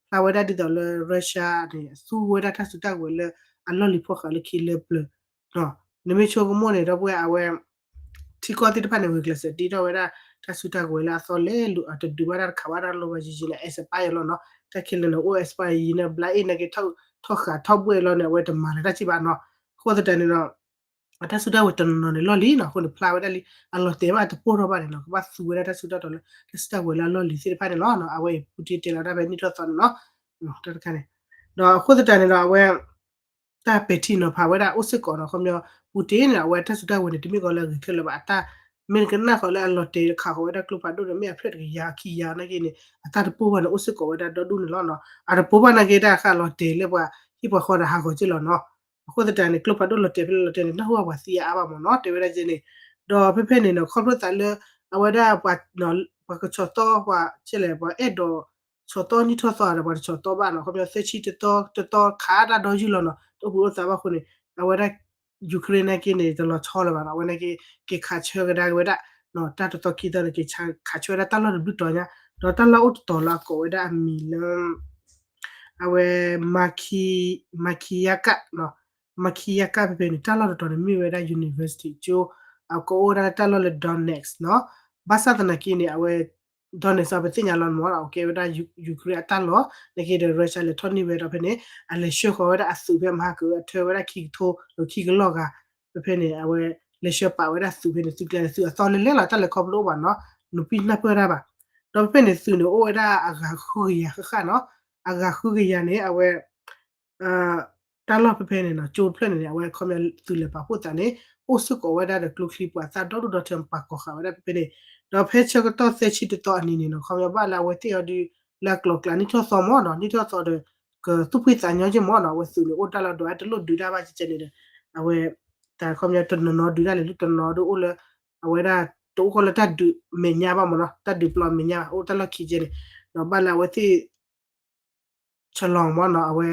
ဖျါဝဲဒၣ်ဒ်သိးလၢ Russia န့ၣ် အသူဝဲဒၣ်တၢ်စုတၢ်ကဝဲၤလၢအလီၢ်လံၤဖီၣ်ဃာ်လၢခံလၢပျၢၤ နမ့ၢ်ဆိကမိၣ်န့ၣ် ဒီပုၢ်ဝဲၢ်အဝဲ ထံကီၢ်သ့ၣ်တဖၣ်န့ၣ် ဂုာ်ကျဲးစၢးတ့ထီၣ်ဝဲဒၣ် တၢ်စုတၢ်ကဝဲၤလၢအသီလဲၤလိာ် အတဒုးဘၣ်တၢ်တခးဘၣ်တၢ်လိၣ်ဘၣ်ယံာ်ယံာ်လၢ expire လီၤနီၤ တၢ်ခဲလၢာ်န့ၣ် အိၣ် expire ယံာ်န့ၣ် ဘျါအ့ၣ်နာ်က့ ထီၣ်ဃာ်ထီၣ်ဘှဲၣ်လီၤန့ၣ် အဝဲတမၤလၢၤတၢ်က့ဘၣ်နီၤ အဃိသတးန့ၣ်ဒီး အတၢ်စုတၢ်ကဝဲၤတနီၤနီၤန့ၣ်လီၢ်လံနီၤ အဃိန့ၣ်ဖျါဝဲဒၣ်လံ အလီၤတဲာ်မးအတပိၢ်ထီၣ်ဘၣ်န့ၣ်နီၤ ကဘၣ်သူဝဲဒၣ်တၢ်စုတၢ်ကဝဲၤလၢ တၢ်စုတၢ်ကဝဲၤလၢအလီၢ်လံၤသ့ၣ်တဖၣ်န့ၣ်လီၤ အဝဲအံၤ Putin တဲလီၤတၢ်ဖဲနံၣ်ထီၣ်သီန့ၣ်နီၤ တၢ်တခါန့ၣ် ဒီးအဃိသတးန့ၣ်ဒီးအဝဲ တၢ်ပဲာ်ထံနီၤဖးဝဲဒၣ်အိၣ်စ့ၢ်ကီးနီၤ ခီပညီ Putin န့ၣ် အဝဲတၢ်စုတၢ်ကဝဲၤန့ၣ် တမ့ၢ်ကီးလၢအဂ့ၤခဲလၢာ်ဘၣ် အတၢ် မ့ၢ်ကနၣ်ဃီလၢအလီၤတဲာ်ခးဃီၤဝဲဒၣ်ကျိဖးဒိၣ်ဒီး မ့ၢ်အဖျၢၣ်တကယၤခံကယၤနာ်က့န့ၣ် အတၢ်တပိၢ်ဘၣ်န့ၣ် အိၣ်စ့ၢ်ကီးဝဲဒၣ်ဒီဒူၣ်န့ၣ်လီၤနီၤ အတပိၢ်ဘၣ်နာ်က့ တၢ်ဃးလီၤတဲာ်လၢပှၤဟံၣ်ပှၤဃီဒီးဟးဂီၤက့လီၤနီၤ အဃိသတးန့ၣ် ကျိဖးဒိၣ်လီၤတဲာ်ဖဲလၢလီၤတဲာ်န့ၣ် နၢ်ဟူဘၣ်ပှၤသံအါအါဘၣ်မ့ၢ်နီၤ တဲဝဲဒၣ်ကဲန့ၣ် ဒီးဖဲဖဲန့ၣ်နီၤ ခီဖျိသးလၢ အဝဲဒၣ် ပှၤကဆီၣ်သီ ပှၤဆဲလဲၣ် ပှၤအဲၣ်ဒိး ဆီၣ်သီနံၣ်ထီၣ်သီဒီး ပှၤတဆီၣ်သီဘၣ်နီၤ ခီပညီ သၢဆံတသီ တသီခးတၢ်ဒီယုၢ်လီၤနီၤ တအိၣ်ဘှံးအိၣ်သါဘၣ်အဃိန့ၣ် အဝဲဒၣ် Ukraine နာ်က့န့ၣ် တလီၤဆီလၢၤဘၣ်နီၤ အဝဲနာ်က့ က့ၤခးဆၢကဒါက့ၤဝဲဒၣ် တၢ်တသီခံသီန့ၣ် က့ၤခးဆၢဝဲဒၣ်တၢ်လီၢ်တဘျုးတီၤညါ ဒီးတၢ်လီၢ်အိၣ်တတီၤလၢအကိးဝဲဒၣ်အမံၤလၢ အဝဲ Maki- Makiivka နီၤ Makiivka ဖဲဖဲန့ၣ် တၢ်လီၢ်တတီၤန့ၣ် မ့ၢ်ဝဲဒၣ် university ကၠိ အကိးအိၣ်ဝဲဒၣ်လၢတၢ်လီၢ်လၢ Donetsk နီၤ ဘၣ်ဆၣ်သနာ်က့န့ၣ် အဝဲ Donetsk အပသ့ၣ်ညါလီၤမ့ၢ်နီၤ အကဲဝဲဒၣ် Ukraine အတၢ်လီၢ် နာ်က့ဒီး Russia လဲၤထီၣ်န့ၢ်ဝဲဒီးဖဲန့ၣ် အလဲၤဆှၢဃီၤဝဲဒၣ်အသုးဖဲမဟါကၢ အထၢဝဲဒၣ်ခံကထိ ဒီးခံကလီၢ်ဂၤ ဖဲဖဲန့ၣ် အဝဲ လဲၤဆှၢပာ်ဝဲဒၣ်သုးဖဲန့ၣ် သုးကျဲၤသုးအသီလဲၤလဲၤလီၤ တၢ်လဲၤခီဖျိအိၣ်ဘၣ်နီၤ နပံနၢ်ပၢၢ်တၢ်ဘၣ် ဒီးဖဲဖဲန့ၣ်သုးန့ၣ် အိၣ်ဝဲဒၣ်အဂၤဃုကယၤဃၣ်ဃၣ်နီၤ အဂၤဃုကယၤန့ၣ် အဝဲ တၢ်လီၢ်ဖဲဖဲန့ၣ်နီၤ ကၠိတဖျၢၣ်န့ၣ်န့ၣ် အဝဲခီပညီသုးလဲၤပာ်ဖှိၣ်သးန့ၣ် အိၣ်စ့ၢ်ကီးဝဲဒၣ်ဒီးကျိချံပှၤသၣ်ဒီဒူၣ်ဒီထၢ ပာ်ကီၤဃာ်ဝဲဒၣ်ဖဲဖဲန့ၣ် ဒီးဖဲဆၢကတီၢ်သၢဆံတသီအနံၤန့ၣ်နီၤ ခီပညီဘၣ်လၢအဝဲသ့ၣ်အီၤဒုး လၢအကျိၤအကျဲနံၣ်ထီၣ်သီမ့ၢ်နီၤ နံၣ်ထီၣ်သီဒီး ကသူၣ်ဖှံသးညီက့မ့ၢ်နီၤ အဝဲသုးန့ၣ်အိၣ်တၢ်လီၢ်ဒီး အတလိၣ်ဒုးတၢ်ဘၣ်ကဲကဲန့ၣ်ဒီး အဝဲ တၢ်ခီပညီတနီၤနီၤဒုးတၢ်လဲၣ် လၢတနီၤဒုးအိၣ်လၢ အဝဲဒၣ် တအိၣ်ဃီလၢတၢ်ဒုးမဲာ်ညါဘၣ်မ့ၢ်နီၤ တၢ်ဒုးပျီမဲာ်ညါဘၣ် အိၣ်တၢ်လီၢ်ခံကဲန့ၣ် ဒီးဘၣ်လၢအဝဲသ့ၣ် ဆလီၤမ့ၢ်နီၤ အဝဲ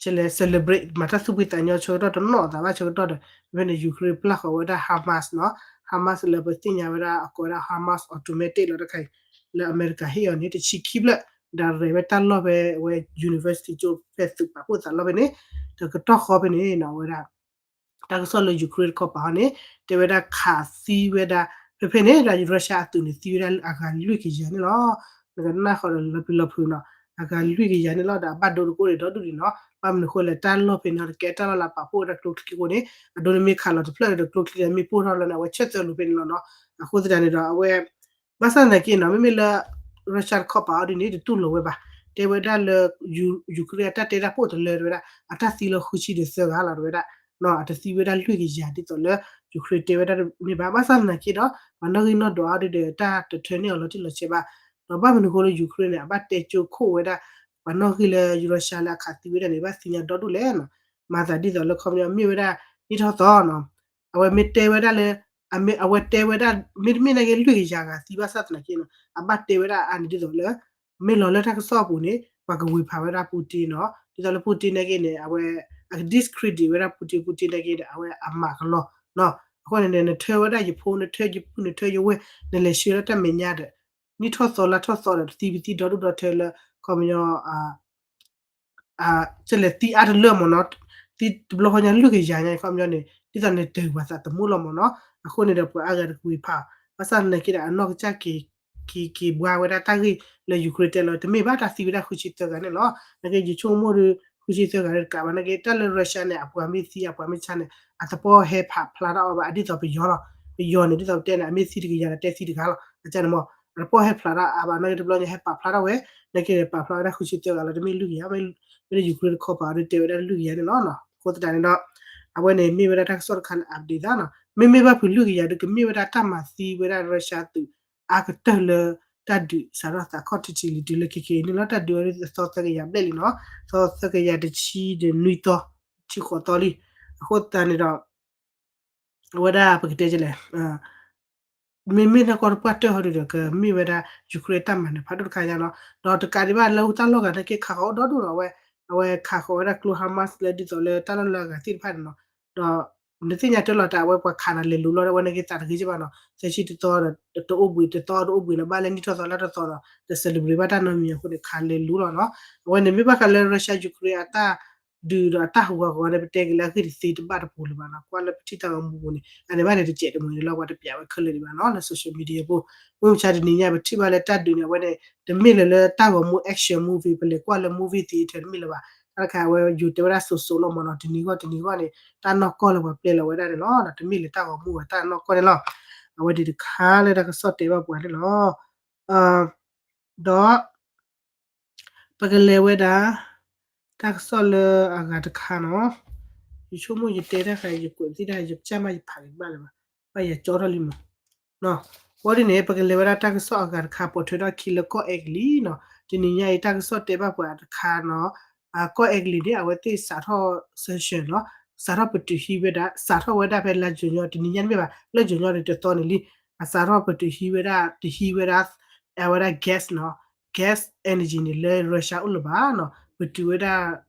ကလဲၤ celebrate မၤတၢ်သူၣ်ဖှံသးညီဆၢကတီၢ်တနီၤသးဘၣ်ဆၢကတီၢ်ဒီး ဖဲဖဲန့ၣ် Ukraine ပျၢ်ဃီၤဝဲဒၣ် Hamas နီၤ Hamas လၢပသ့ၣ်ညါဝဲဒၣ်အကိးဝဲဒၣ် Hamas automatic လီၤတခါအံၤ လၢအမဲရကၤဟ့ၣ်အီၤန့ၣ် တဆံခံဖျၢၣ် ဒီးရဲၣ်ဝဲတၢ်လီၢ်ဖဲဝဲ university ကၠိဖဲသုးပာ်ဖှိၣ်သးလီၢ်ဖဲန့ၣ် ဒီးကတီၢ်ဃီဖဲန့ၣ်နီၤ အဝဲဒၣ် တၢ်ကစီၣ်လၢ Ukraine တခီပၤဟီန့ၣ် တဲဝဲဒၣ်ခးသံဝဲဒၣ် ဖဲဖဲန့ၣ်ဒီး Russia အသုးန့ၣ်သံဝဲဒၣ်အဂၤလွံၢ်ကယၤန့ၣ်လီၤ. နကနၣ်ဃီဒီးလီၤပျံၤလီၤဖုးနီၤ အဂၤလွံၢ်ကယၤန့ၣ်လီၤ ဒီးအဘၣ်ဒိတကိၣ်န့ၣ်ဒီဒူၣ်န့ၣ်နီၤ ဘၣ်မနုၤဃိလဲၣ် တၢ်လီၢ်ဖဲန့ၣ် တကဲတၢ်လီၢ်လၢပာ်ဖှိၣ်ဝဲဒၣ်ကျိချံအဃိန့ၣ် အဒိန့ၣ်မ့ၢ်ခးလီၤတဖျၢၣ်ဒီးကျိချံန့ၣ်မ့ၢ်ပိၢ်ထီၣ်လီၤန့ၣ် အဝဲဆၢၣ်သၢလိာ်ဖဲန့ၣ်လီၤနီၤ အဃိသတးန့ၣ်ဒီးအဝဲ ဘၣ်ဆၣ်သနာ်က့နီၤ မ့မ့ၢ်လၢ Russia တခီပၤအီၤဒ်န့ၣ် တတူၢ်လိာ်ဝဲဘၣ်. တဲဝဲဒၣ်လၢ Ukraine အတၢ်တဲတၢ်ပိၢ်တလၢတဝဲဒၣ် အတၢ်သံလၢဃုဆံဒီးသၢဂၤလီၤတဝဲဒၣ် နီၤ အတသံဝဲဒၣ်လွံၢ်ကယၤဒ်သိးလၢ Ukraine တဲဝဲဒၣ်မ့ၢ်ဘၣ်. ဘၣ်ဆၣ်သနာ်က့ဒီး ပှၤနီၣ်ဂံၢ်နီၣ်ဒွးအီၤဒ်ဒီး တၢ်တထၢန့ၢ်အီၤလီၤတံၢ်လီၤဆဲးဘၣ်. ဒီးဘၣ်မနုၤဃိလၢ Ukraine န့ၣ် အဘၣ်တဲကၠိခိၣ်ဝဲဒၣ် ပှၤနီၣ်ဂံၢ်လၢ Russia လၢအခးသံဝဲဒၣ်န့ၣ် ဘၣ်သ့ၣ်ညါဒီဒူၣ်လဲၣ်နီၤ. မၤသးဒ်သိးလၢခီပညီမ့ၢ်ဝဲဒၣ် နံၣ်ထီၣ်သီနီၤ အဝဲမ့ၢ်တဲဝဲဒၣ်လၢ အဝဲတဲဝဲဒၣ် မ့တမ့ၢ်နာ်က့လွံၢ်ကယၤဂၤသံဘၣ်ဆၣ်သနာ်က့နီၤ အဘၣ်တဲဝဲဒၣ်အါန့ၣ်ဒ်သိးလၢ မ့ၢ်လီၤလၢတၢ်ကစီၣ်အပူၤန့ၣ် ပှၤကဝ့ၤဖးဝဲဒၣ် Putin နီၤ ဒ်သိးလၢ Putin နာ်က့န့ၣ် အဝဲ အက discredit ဝဲဒၣ် Putin Putin နာ်က့ဒီး အဝဲအမၤကလီၤနီၤ အဃိန့ၣ် နထၢဝဲဒၣ်ယဖိ နထၢယပုၢ် နထၢယဝဲၢ် နလဲၤဆှၢလၢတၢ်မဲာ်ညါဒီး နံၣ်ထီၣ်သီလါထီၣ်သီဒီး တသံပသံဒီဒူၣ်ဒီထၢလၢ ခီပညီ ကလဲၤသံအါတလၢမ့ၢ်နီၤ သံတဘျီဃီညါလွံၢ်ကယၤညါ ခီပညီန့ၣ် ဒ်သိးန့ၣ်တၢ်ဝၤသးသမူလီၤမ့ၢ်နီၤ အဃိန့ၣ်ဒီးပှၤအါဂၤတကဝံၤဖး ဘၣ်ဆၣ်သနာ်က့ဒီးအနီၢ်ကစၢ်က့ၤ က့ၤ က့ၤဘှါဝဲဒၣ်တၢ်ဂ့ၢ်လၢ Ukraine တဲလီၤ တမ့ၢ်ဘၣ်တၢ်သံဝဲဒၣ်ဃုဆံသၢဂၤန့ၣ်လီၤ နာ်က့ယဆိကမိၣ်ဒီး ဃုဆံသၢဂၤဒီးတကးဘၣ် နာ်က့တၢ်လၢ Russia န့ၣ် အပှၤမ့ၢ်သံအပှၤမ့ၢ်ဆါန့ၣ် အသပှၢ်ဟဲဖးဖျါတၢ်အီၤဘၣ် အဒ်သိးပယီၤလီၤ ပယီၤန့ၣ် ဒ်သိးပတဲန့ၣ် အမ့ၢ်သံတကယၤဒီး တဲသံတဂၤလီၤ အကန့ၣ်မ့ၢ် အသပှၢ်ဟဲဖျါတၢ်အါဘၣ် နာ်က့တဘျီညါဟဲပာ်ဖျါထီၣ်ဝဲ နာ်က့န့ၣ် ပာ်ဖျါဝဲဒၣ်ဃုဆံသၢဂၤလီၤ တမ့ၢ်လွံၢ်ကယၤ မ့ၢ်လၢ Ukraine တခီပၤဒီးတဲဝဲဒၣ်လွံၢ်ကယၤန့ၣ်လီၤ အဃိသတးန့ၣ်ဒီး အဝဲန့ၣ်မ့ၢ်ဝဲဒၣ်တၢ်ကစီၣ်တခါလၢ update သးနီၤ မ့မ့ၢ်ဘၣ်ဖုးလွံၢ်ကယၤဒီးကမ့ၢ်ဝဲဒၣ်တၢ်မၤသံဝဲဒၣ် Russia သုးအါကတၢၢ်လၢ တၢ်ဒုးစးထီၣ်သးခီၣ်ထံးထံးလံ တုၤလၢခဲခဲအံၤန့ၣ်လီၤ. တၢ်ဒုးအီၤဒ်သီသၢကယၤဘျဲၣ်လံနီၤ, သီသၢကယၤတဆံဒီးနွံသီ, ဆံဃိးသီလံ. အဃိသတးန့ၣ်ဒီး အဝဲဒၣ်ပကတဲလဲၣ် မ့မ့ၢ်နီၢ်ကီၢ်တပှၢ်တၢၢ်ဟီဒုဒီး ကမ့ၢ်ဝဲဒၣ် Ukraine တၢ်မၤနၢၤဖးဒိၣ်တခါညါနီၤ. ဒီးတကးဒံးဘၣ်လၢတၢ်လီၢ်ဂၤနာ်က့ ခးဃီၤအိၣ်ဒီဒူၣ်နီၤ, အဝဲ အဝဲခးဃီၤဝဲဒၣ်ကျိ Hamas လၢဒ်သိးလၢတၢ်လီၢ်လၢအဂၤသ့ၣ်တဖၣ်န့ၣ်နီၤ. ဒီးနသ့ၣ်ညါတၢ်လီၤတၢ် အဝဲပှၤခးနၤလဲၤလူၤလီၤ အဝဲနာ်က့သးတဂ့ၤကဘၣ်နီၤ, သၢဆံတသီဒီးတအိၣ်ဘှံး တသီဒီးအိၣ်ဘှံးလၢၤ ဘၣ်လဲၤနံၣ်ထီၣ်သီလါထီၣ်သီဒီး တ celebrate ဘၣ်တၢ်နီတမံၤအဃိန့ၣ် ခးလဲၤလူၤလီၤနီၤ. အဝဲန့ၣ်မ့ၢ်ဘၣ်ဃးလၢ Russia Ukraine အတၢ်ဒုးဒီးအတၢ်ဟးဂီၤဂီၤန့ၣ် ပတဲက့ၤလၢအဂ့ၢ်တသ့တဘၣ်တပူၤလၢၤဘၣ်နီၤ, ကွၢ်လၢပထံၣ်တၢ်ဂီၤမူပူၤန့ၣ် အန့ၣ်ဘၣ်န့ၣ် တစဲးတမှဲၤန့ၣ်လီၤ, ပှၤတပျးဝဲခဲလၢာ်ဒံးဘၣ်နီၤ လၢ social media ပူၤ. မုၢ်မဆါတနံၤညါ ပထံၣ်ဘၣ်လၢတၢ်ဒုးန့ၣ် အဝဲန့ၣ် တမ့ၢ်လၢလၢတၢ်ဂီၤမူ action movie ပလဲၤကွၢ်လၢ movie theater တမ့ၢ်လၢၤဘၣ်. တၢ်တခါအဝဲယိၤတဲဝဲဒၣ်စိၤစိၤလီၤမးနီၤ, တနံၤဂီၢ်တနံၤဂီၢ်န့ၣ် တၢ်နီၢ်ကီၢ်လၢပှၤပျဲလီၤဝဲဒၣ်န့ၣ်လီၤ, တမ့ၢ်လၢတၢ်ဂီၤမူဘၣ် တၢ်နီၢ်ကီၢ်န့ၣ်လီၤ. အဝဲဒၣ်တခါလၢတၢ်ကစီၣ်တဲဘၣ်ပှၤန့ၣ်လီၤ. ဒီး ပကလဲၤဝဲဒၣ် တၢ်ကစီၣ်လၢအဂၤတခါနီၤ, ယဆိကမိၣ်ယတဲတၢ်ဃါ ယကွဲးသ့ၣ်တၢ် ယကစၢ်မးယဖးက့ၤဘၣ်လၢၤဘၣ်, ဘၣ်ယကၠီထီၣ်လံမး. ဝဲဒ်န့ၣ် ပကလဲၤဝဲဒၣ်တၢ်ကစီၣ်အဂၤတခါ ပိာ်ထွဲထီၣ်ခံလၢကီၢ်အဲကလံးနီၤ, တနံၤညါအံၤတၢ်ကစီၣ်တဲဘၣ်ပှၤတခါနီၤ, ကီၢ်အဲကလံးန့ၣ် အဝဲသ့ၣ်စးထီၣ် sanction နီၤ, စးထီၣ်ပတုာ်ဟံးဝဲဒၣ် စးထီၣ်ဝဲဒၣ်ဖဲလါယူၤညီ တနံၤညါတမ့ၢ်ဘၣ် လၢယူၤညီန့ၣ်တသီန့ၣ်လံ, အစးထီၣ်ပတုာ်ဟံးဝဲဒၣ် တဟံးဝဲဒၣ် အဝဲဒၣ် gas နီၤ, gas energy န့ၣ်လၢ Russia အိၣ်လၢၤဘၣ်နီၤ, ပတုာ်ဝဲဒၣ်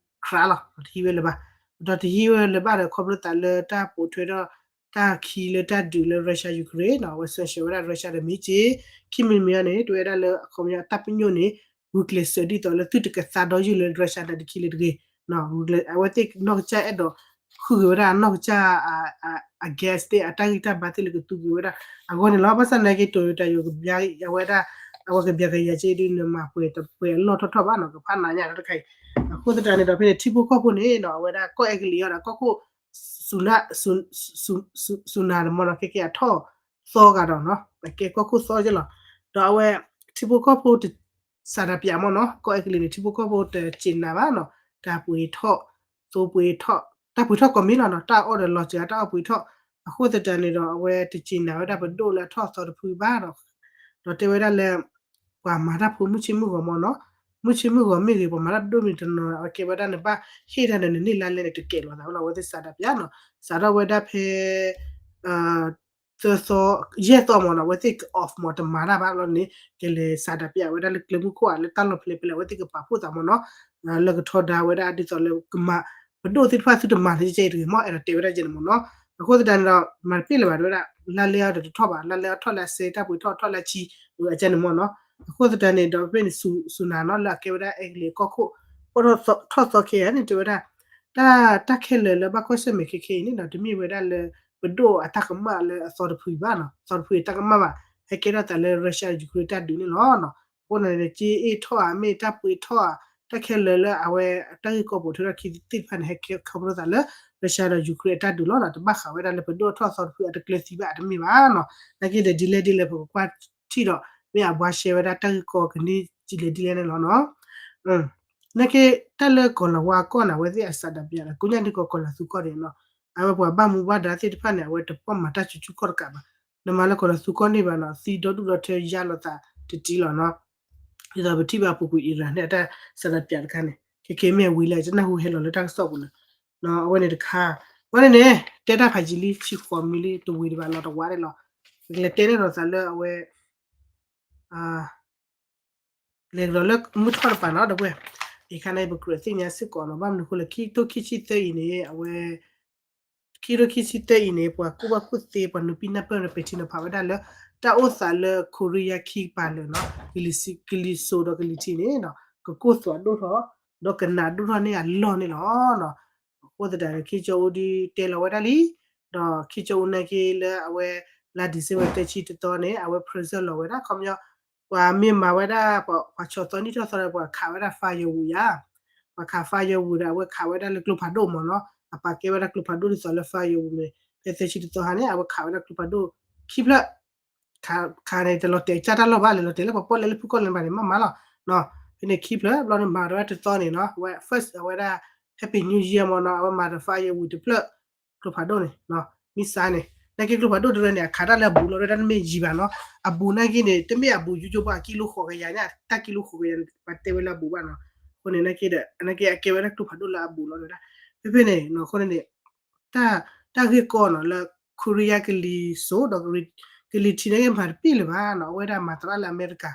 ခရးလီၤ တဟံးဝဲလၢၤဘၣ်, ဒီးတဟံးဝဲလၢၤဘၣ်ဒီး ခီဖျိသးလၢတၢ်ပိာ်ထွဲထီၣ် တၢ်ခံလၢတၢ်ဒုးလၢ Russia Ukraine နီၤ, အဝဲ sanction ဝဲဒၣ် Russia ဒီးမ့ၢ်က့ ခံမံၤမံၤအံၤန့ၣ် တဝဲဒၣ်လၢအခီပညီတၢ်ပညိၣ်န့ၣ် ဂုာ်ကျဲးစၢးဒ်သိးလၢသုတကသါဒီယုၢ်လၢ Russia နာ်တခံလၢၤတဂ့ၤ, အဝဲသ့ၣ်နီၢ်ကစၢ်အဲၣ်ဒိး ဃုက့ၤဝဲဒၣ်နီၢ်ကစၢ် အ gas သ့ၣ် အတၢ်ဂံၢ်တၢ်ဘါသ့ၣ်လၢကသူက့ၤဝဲဒၣ်အဂီၢ်န့ၣ်လီၤ. ဘၣ်ဆၣ်နာ်က့ Toyota ယိၤကဘျါအဝဲဒၣ် အဝဲကဘျါကယၤက့ဒ်နမၤပှဲၤတပှဲၤအလီၢ်ထီၣ်ထီၣ်ဘၣ်နီၤ, ကဖးနၤညါတခါအံၤ, အဃိသတးန့ၣ်ဒီး ဖဲန့ၣ် ထံဖိကီၢ်ဖိန့ၣ်နီၤ အဝဲဒၣ်ကီၢ်အဲကလံးအံၤဒီး ကီၢ်ခိၣ် စူန စူနၤမ့ၢ်နီၤ ခဲကဲအထီၣ်သီဂၤဒီးနီၤ အကဲကီၢ်ခိၣ်သီက့လီၤ. ဒီးအဝဲ ထံဖိကီၢ်ဖိတ စးဒၣ်ပၠးမ့ၢ်နီၤ ကီၢ်အဲကလံးန့ၣ် ထံဖိကီၢ်ဖိတစံးနၤဘၣ်နီၤ တၢ်ပှ့ၤထီၣ် သိပှ့ၤထီၣ် တၢ်ပှ့ၤထီၣ်ကိးမံၤလီၤနီၤ တၢ်အီၣ်ဒီးလီၤစှၤ တၢ်အီၣ်ပှ့ၤထီၣ်, အဃိသတးန့ၣ်ဒီး အဝဲတစံးနၤဝဲဒၣ်ပဒိၣ်လၢအထီၣ်အသီတဖုဘၣ်ဒီး ဒီးတဲဝဲဒၣ်လၢ ပှၤမၤတၢ်ဖိမုၢ်ဆ့ၣ်မုၢ်ဂီၤမ့ၢ်နီၤ, မုၢ်ဆ့ၣ်မုၢ်ဂီၤမ့ၢ်ဂ့ၤ ပှၤမၤတၢ်ပဒိၣ်မ့ၢ်တနီၤ အဝဲကဲဝဲဒၣ်နဘၣ်ဟ့ၣ်တၢ်ဒီးနန့ၢ်လါလဲန့ၣ် တကဲးလီၤသးဝဲလီၤ အဝဲသ့ၣ်စးဒၣ်ပၠးနီၤ, စးထီၣ်ဝဲဒၣ်ဖဲ သၢသီ ယဲၢ်သီမ့ၢ်နီၤ အဝဲသ့ၣ်က off မ့ၢ်တမၤတၢ်ဘၣ်လီၤန့ၣ် ကလဲၤစးဒၣ်ပၠးဝဲဒၣ်လၢကျဲမုၢ်ခိၣ်ဧါ လၢတၢ်လီၢ်ဖဲလဲၣ်ဖဲလဲၣ် အဝဲသ့ၣ်ကပာ်ဖှိၣ်သးမ့ၢ်နီၤ, လၢကထီဒါဝဲဒၣ်ဒ်သိးလၢကမၤ ပဒိၣ်သ့ၣ်တဖၣ်သုတမၤလၢကဲအံၤတဂ့ၤမ့ၢ် အဲၣ်ဒိးတဲဝဲဒၣ်ကဲန့ၣ်မ့ၢ်နီၤ, အဃိသတးန့ၣ်ဒီး မၤတပ့ၢ်လၢၤဘၣ်တဲဝဲဒၣ် လါလဲအီၤဒီးတထီၣ်ဘၣ် လါလဲအီၤထီၣ်လၢအစဲ တၢ်ပှ့ၤထီၣ်ထီၣ်လၢအဆံ အကဲန့ၣ်မ့ၢ်နီၤ, အဃိသတးန့ၣ်ဒီးဖဲန့ၣ် စူနၤနီၤ လၢအကဲဝဲဒၣ်အဲကလံးကီၢ်ခိၣ် ထီၣ်သီခဲအံၤန့ၣ် တဲဝဲဒၣ် တၢ် တၢ်ခဲလၢာ်လၢဘၣ်ကွၢ်ဆၢၣ်မဲာ်ခဲခဲအံၤန့ၣ်နီၤ တမ့ၢ်ဝဲဒၣ်လၢ ပဒိၣ်အတၢ်ကမၣ်လၢအသီတဖုဘၣ်နီၤ အသီတဖုအတၢ်ကမၣ်ဘၣ် ဟဲကဲထီၣ်သးလၢ Russia Ukraine တၢ်ဒုးန့ၣ်လီၤ. အဃိန့ၣ် က့အ့ၣ်ထီၣ်ဧါ မ့ၢ်တၢ်ပှ့ၤထီၣ်ဧါ တၢ်ခဲလၢာ်လၢအဝဲ တၢ်ဂ့ၢ်ကီပိာ်ထွဲထီၣ်ခံသ့ၣ်တဖၣ်န့ၣ် ဟဲကဲခီဖျိသးလၢ Russia ဒီး Ukraine အတၢ်ဒုးလီၤနီၤ တဘၣ်ဃးဝဲဒၣ်လၢပဒိၣ်ထီၣ်သီတဖုအတကျဲၤသံဘၣ်အတမ့ၢ်ဘၣ်နီၤ နာ်က့ဒီးဒ်လဲၣ်ဒ်လဲၣ် ပကကွၢ်ထံၣ်ဒီး မ့ၢ်အဘှါရှဲဝဲဒၣ်တၢ်ဂ့ၢ်ကီကန့ၢ်ဒ်လဲၣ်ဒ်လဲၣ်န့ၣ်လီၤနီၤ နာ်က့ တၢ်လၢကီၤလၤဝါအကီၢ်န့ၣ် အဝဲသ့ၣ်အစးဒၣ်ပၠးဒီး ကိးညါဒ်ကီးကီၤလၤသူကီၢ်န့ၣ်နီၤ အဝဲပှၤဘၣ်မူဘၣ်ဒါသ့ၣ်တဖၣ်န့ၣ် အဝဲတပီၢ်မၤတၢ်ဆူၣ်ဆူၣ်ကီၢ်တကးဘၣ် နမၤလၢကီၤလၤသူကီၢ်န့ၣ်ဘၣ်နီၤ သံဒီဒူၣ်ဒီထၢယါလီၤသးတတံၤလီၤနီၤ ဒ်သိးပထံၣ်ဘၣ်အပူၤကွံာ် Iran န့ၣ် အတၢ်စးဒၣ်ပၠးတခါန့ၣ် ခဲခဲမ့ၢ်အဝံၤလၢတနၢ်ဟူဟဲလီၤလၢတၢ်ကစီၣ်ပူၤန့ၣ် အဝဲန့ၣ်တခါ အဝဲန့ၣ်န့ၣ် တဲတၢ်ဖးယံာ်လံ ဆံဃိးမံၤလံ တဝံၤဒံးဘၣ်လီၤတဝါဒံးလီၤ ပကလဲၤတဲန့ၣ်ဒီးသးလၢအဝဲ လဲၤကဒီးလၢမုၢ်ထီၣ်တပၤနီၤ ဒီပုၢ်ဝဲၢ် အခါန့ၣ် ပကြၢးသ့ၣ်ညါစ့ၢ်ကီးနီၤ ဘၣ်မနုၤအဃိလဲၣ် ခံကထိခံဆံသၢအံၤန့ၣ် အဝဲ ခံကထိခံဆံသၢအံၤန့ၣ် ပှၤကူၣ်ဘၣ်ကူၣ်သ့ ပှၤနုာ်ပံနၢ်ပၢၢ်ဒီးပဲာ်ထံနီၤဖးဝဲဒၣ်လၢ တၢ်အိၣ်သးလၢ ခိရံယါခံကပၤလၢာ်နီၤ ကလံၤစိးဒီးကလံၤထံးန့ၣ်နီၤ ကကိၢ်သွးဒိၣ်ထီၣ် ဒီးကနးဒိၣ်ထီၣ်န့ၢ်အလီၢ်န့ၣ်လီၤ. အဃိသတးန့ၣ် ခ့ကၠီအူဒုးတဲလီၤဝဲဒၣ်လံ ဒီးခ့ကၠီအူနာ်က့လၢအဝဲ လါ December သၢဆံတသီန့ၣ် အဝဲ present လီၤဝဲဒၣ် ခီပညီ ပှၤမ့ၢ်မၤဝဲဒၣ် ပှၤဆီၣ်သီနံၣ်ထီၣ်သီဒီး ပှၤခးဝဲဒၣ် firewood ယါ ပှၤခး firewood ဒီး အဝဲခးဝဲဒၣ်လၢကျိဖးဒိၣ်မ့ၢ်နီၤ အပာ်ကဲဝဲဒၣ်ကျိဖးဒိၣ်ဒ်သိးလၢ firewood န့ၣ် ဖဲသၢဆံတသီဟါန့ၣ် အဝဲခးဝဲဒၣ်ကျိဖးဒိၣ်ခံဖျၢၣ် ခးန့ၣ် တလီၤတဲာ်ကၢ်တၢ်လီၢ်ဘၣ်လဲၣ် လီၤတဲာ်လၢပှၤပီၣ်လဲလၢဖုၣ်ကီၢ်လဲၣ်ဘၣ်န့ၣ် မ့ၢ်မးလီၤ. ဖဲန့ၣ်ခံဖျၢၣ် ဘျီန့ၣ်မၤဒီးဝဲတသီန့ၣ်နီၤ အဝဲ first အဝဲဒၣ် Happy New Year မ့ၢ်နီၤ အဝဲမၤဒီး firewood တဖျၢၣ် ကျိဖးဒိၣ်န့ၣ် မံစါန့ၣ် နာ်က့ကျိဖးဒိၣ်တရၢန့ၣ် အခးတၢ်လၢအဘူးလီၤ တၢ်တမ့ၢ်ယံၤဘၣ်နီၤ. အဘူးနာ်က့န့ၣ် တမ့ၢ်အဘူးယိယိဘၣ် အကံလိဃိးကယၤညါ တၢ်ကံလိဃိးကယၤန့ၣ် ပှၤတဲဝဲလၢအဘူးဘၣ်နီၤ. အဃိန့ၣ် နာ်က့ဒီး နာ်က့အကဲဝဲဒၣ်ကျိဖးဒိၣ်လၢအဘူးလီၤဝဲဒၣ် ဖဲဖဲန့ၣ်နီၤ. အဃိန့ၣ်န့ၣ် တၢ် တၢ်ဂ့ၢ်ကီနီၤ လၢ Korea ကလံၤစိးဒီး ကလံၤထံးနာ်က့မၤတပ့ၢ်လၢၤဘၣ်နီၤ. အဝဲဒၣ်မၤသရၣ်လၢအမဲရကၤ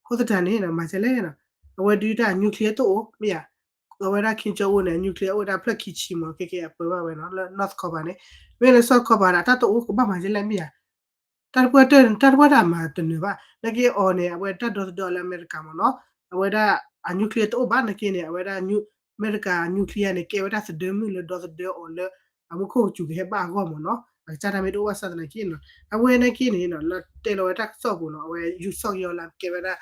အဃိသတးန့ၣ် မၤကဲလဲၣ်နီၤ. အဝဲဒုးတၢ် nuclear တအိၣ် မ့ၢ်ဧါ. အဝဲဒၣ် Kim Jong Un န့ၣ် nuclear အိၣ်ဝဲဒၣ်ဖျၢၣ်ခံဆံမး ခဲကဲအပၢဘၣ်ဝဲနီၤ လၢ North Korea န့ၣ်. မ့ၢ်လၢ South Korea ဒီး တၢ်တအိၣ်ကဘၣ်မၤကဲလဲၣ် မ့ၢ်ဧါ. တၢ်တပှၢ်တၢၢ် တၢ်တပှၢ်တၢ်မၤတနၢၤဘၣ် နာ်က့အီၤန့ၣ် အဝဲတၢ်ဒီသဒၢအီၤလၢအမဲရကၤမးနီၤ. အဝဲဒၣ်အ nuclear တအိၣ်ဘၣ်နာ်က့န့ၣ် အဝဲဒၣ် အမဲရကၤ nuclear န့ၣ် ကဲဝဲဒၣ်သဒၢမုၢ်လၢဒီသဒၢအီၤလၢ အမူခိၣ်ကစူၤကဟဲဘၣ်အဂီၢ်မးနီၤ. အကစၢ်တၢ်မ့ၢ်တအိၣ်ဘၣ်ဆၣ်သနာ်က့နီၤ အဝဲနာ်က့န့ၣ်နီၤ လၢတဲလီၤဝဲတၢ်ကစီၣ်ပူၤနီၤ အဝဲ ယူၢ်ဆီၣ်ကယီၤ လၢကဲဝဲဒၣ်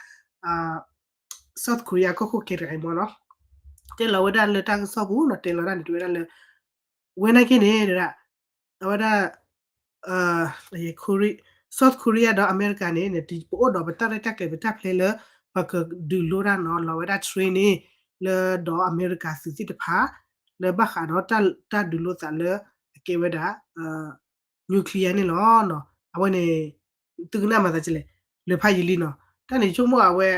South Korea ကီၢ်ခိၣ်ကဲတဂၤအံၤမးနီၤ. တဲလီၤဝဲဒၣ်လၢတၢ်ကစီၣ်ပူၤနီၤ တဲလီၤဒၣ်န့ၣ် တဲဝဲဒၣ်လၢ ဝဲနာ်က့န့ၣ် အဝဲဒၣ် South Korea ဒီးအမဲရကၤန့ၣ် ပအိၣ်ဒီးပတၢ်ရဲၣ်တၢ်ကျဲၤပတၢ်ဖျဲလၢ ပကဒုးလိတၢ်နီၤ လီၤဝဲဒၣ် training လၢဒီးအမဲရကၤသုးသ့ၣ်တဖၣ် လၢဘၣ်ဃးဒီးတၢ်ဒုးလိသးလၢ အကဲဝဲဒၣ် nuclear န့ၣ်လီၤ. အဝဲန့ၣ် သုကနၣ်မၤသးကလဲၣ် လၢဖးယံာ်လံနီၤ. တၢ်န့ၣ်ဆိကမိၣ်အဝဲ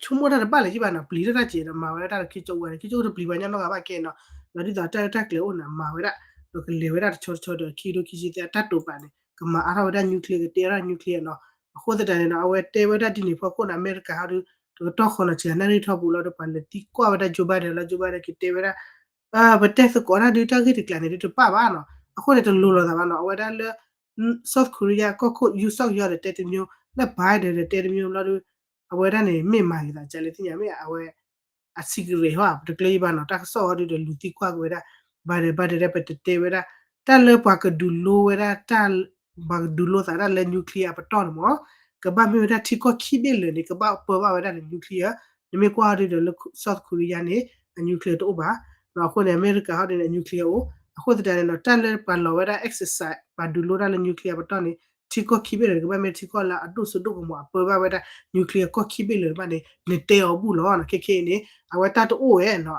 ဆိကမိၣ်တၢ်တဘၣ်လၢၤယံၣ်ဘၣ်နီၤ ပျံၤထီၣ်တၢ်စဲးဒီးမၤဝဲဒၣ်တၢ်လၢ Kim Jong Un န့ၣ် Kim Jong Un တပျံၤပှၤညီနီတဂၤဘၣ်ကဲနီၤ. ဒီးဒ်သိးတၢ်ရဲၣ်တၢ်ကျဲၤအိၣ်န့ၣ် မၤဝဲဒၣ် ဒီးကလဲၤဝဲဒၣ်တဆီတဆီဒီး ခံကထိခံဆံသၢအတၢ်တိာ်ပာ်န့ၣ် ကမၤအါထီၣ်ဝဲဒၣ် nuclear ကတဲထီၣ် nuclear နီၤ. အဃိသတးန့ၣ်နီၤ အဝဲတဲဝဲဒၣ်ဒ်န့ၣ်ဖီခိၣ်န့ၣ် အမဲရကၤဟီဒုး တကတီၢ်ဃီနီၤ စှၤနၣ်ရံၣ်ထီၣ်ပူၤလီၤဒီး ပှၤလဲၤသံကွၢ်ဝဲဒၣ် Joe Biden လီၤ Joe Biden ကတဲဝဲဒၣ် ပတဲသကိးတၢ်ဒုး တၢ်ဂ့ၢ်တကျးန့ၣ်ဒုးတပၣ်ဘၣ်နီၤ. အဃိန့ၣ် တလိၤလိာ်သးဘၣ်နီၤ. အဝဲဒၣ်လၢ South Korea ကီၢ်ခိၣ် ယူၢ်ဆီၣ်ကယီၤဒီးတဲတမျိုး လၢ Biden ဒီးတဲတမျိုးဘျီဒုး အဝဲဒၣ်န့ၣ် မ့ၢ်မၤဂ့ၤသးကလဲၣ်သ့ၣ်ညါ မ့ၢ်အဝဲ အ secret ဟီ ပတကျၢၤယံၣ်ဘၣ်နီၤ. တၢ်ကစီၣ်ဟီဒုးဒီးလူၤသံကွၢ်က့ၤဝဲဒၣ် Biden Biden ဒီးပတတဲဝဲဒၣ် တၢ်လၢပှၤကဒုးလိဝဲဒၣ် ပှၤကဒုးလိသးတၢ်လၢ nuclear အပတီၢ်န့ၣ်မး ကဘၣ်မ့ၢ်ဝဲဒၣ်ထံကီၢ်ခံဘ့ၣ်လၢာ်န့ၣ် ကဘၣ်ပၢဘၣ်ဝဲဒၣ်န့ၣ် nuclear. နမ့ၢ်ကွၢ်ဟီဒုးဒီးလၢ South Korea န့ၣ် အ nuclear တအိၣ်ဘၣ်. အဃိန့ၣ် အမဲရကၤဟီဒုးန့ၣ် အ nuclear အိၣ် အဃိသတးန့ၣ်နီၤ တၢ်လၢပှၤလီၤဝဲဒၣ် exercise ပှၤဒုးလိတၢ်လၢ nuclear အပတီၢ်န့ၣ် ထံကီၢ်ခံဘ့ၣ်လၢာ်န့ၣ် ကဘၣ်မ့ၢ်ထံကီၢ်လၢအဒိၣ်စိဒိၣ်ကမီၤ အပၢဘၣ်ဝဲဒၣ် nuclear ကီၢ်ခံဘ့ၣ်လၢာ်တဖၣ်န့ၣ် နတဲအီၤဘူၣ်လီၤနီၤ. ခဲခဲအံၤန့ၣ် အဝဲတၢ်တအိၣ်ဝဲနီၤ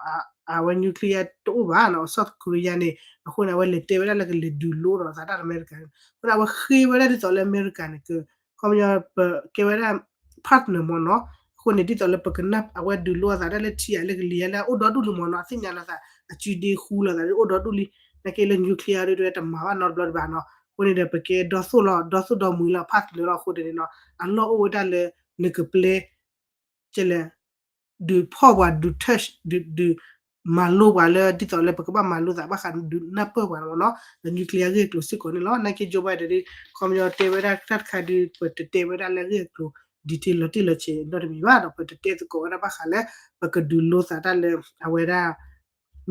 အဝဲ nuclear တအိၣ်ဘၣ်နီၤ South Korea န့ၣ်. အဃိန့ၣ် အဝဲလဲၤတဲဝဲဒၣ်လၢကလဲၤဒုးလိဒီးသးတၢ်ဒီးအမဲရကၤန့ၣ် အဃိန့ၣ် အဝဲဃ့ဝဲဒၣ်ဒ်သိးလၢအမဲရကၤန့ၣ် က ခီပညီ ပကဲဝဲဒၣ် partner မးနီၤ. အဃိန့ၣ် ဒ်သိးလၢပကနၢ် အဝဲဒုးလိအသးဒၣ်လၢထံဧါ လၢကလံၤဧါ လၢအအိၣ်ဒီဒူၣ်လံမးနီၤ. အသ့ၣ်ညါလီၤသး အစုဒ့ဃူလီၤသးဒ်အိၣ်ဒီဒူၣ်လံ. နာ်က့လၢ nuclear ဒ်တမၤဘၣ်နီတဘျီတဘၣ်နီၤ. အဃိန့ၣ်ဒီး ပကဲဒီသိၣ်လီၤ ဒီသိၣ်ဒီမှံၤလီၤ partner လီၤ. အဃိန့ၣ်နီၤ အလီၢ်အိၣ်ဝဲဒၣ်လၢ နကပျဲ ကလဲၣ် ဒုးဖီၣ်ပှၤ ဒုး touch ဒုး ဒုးမၤလိပှၤလၢ ဒ်သိးလၢပကဘၣ်မၤလိသးဘၣ်ဃးဒုးနၢ်ပၢၢ်ပှၤမးနီၤ. ဒီး nuclear အဂ့ၢ်အကျိၤစ့ၢ်ကီးန့ၣ်လီၤ. နာ်က့ Joe Biden ဒ် ခီပညီတဲဝဲဒၣ်တၢ်တခါဒုး ပတတဲဝဲဒၣ်လၢအဂ့ၢ်အကျိၤ detail လီၤတံၢ်လီၤဆဲးနီတမံၤဘၣ်ဒီး ပတတဲသကိးဝဲဒၣ်ဘၣ်ဃးလၢ ပကဒုးလိသးတၢ်လၢ အဝဲဒၣ်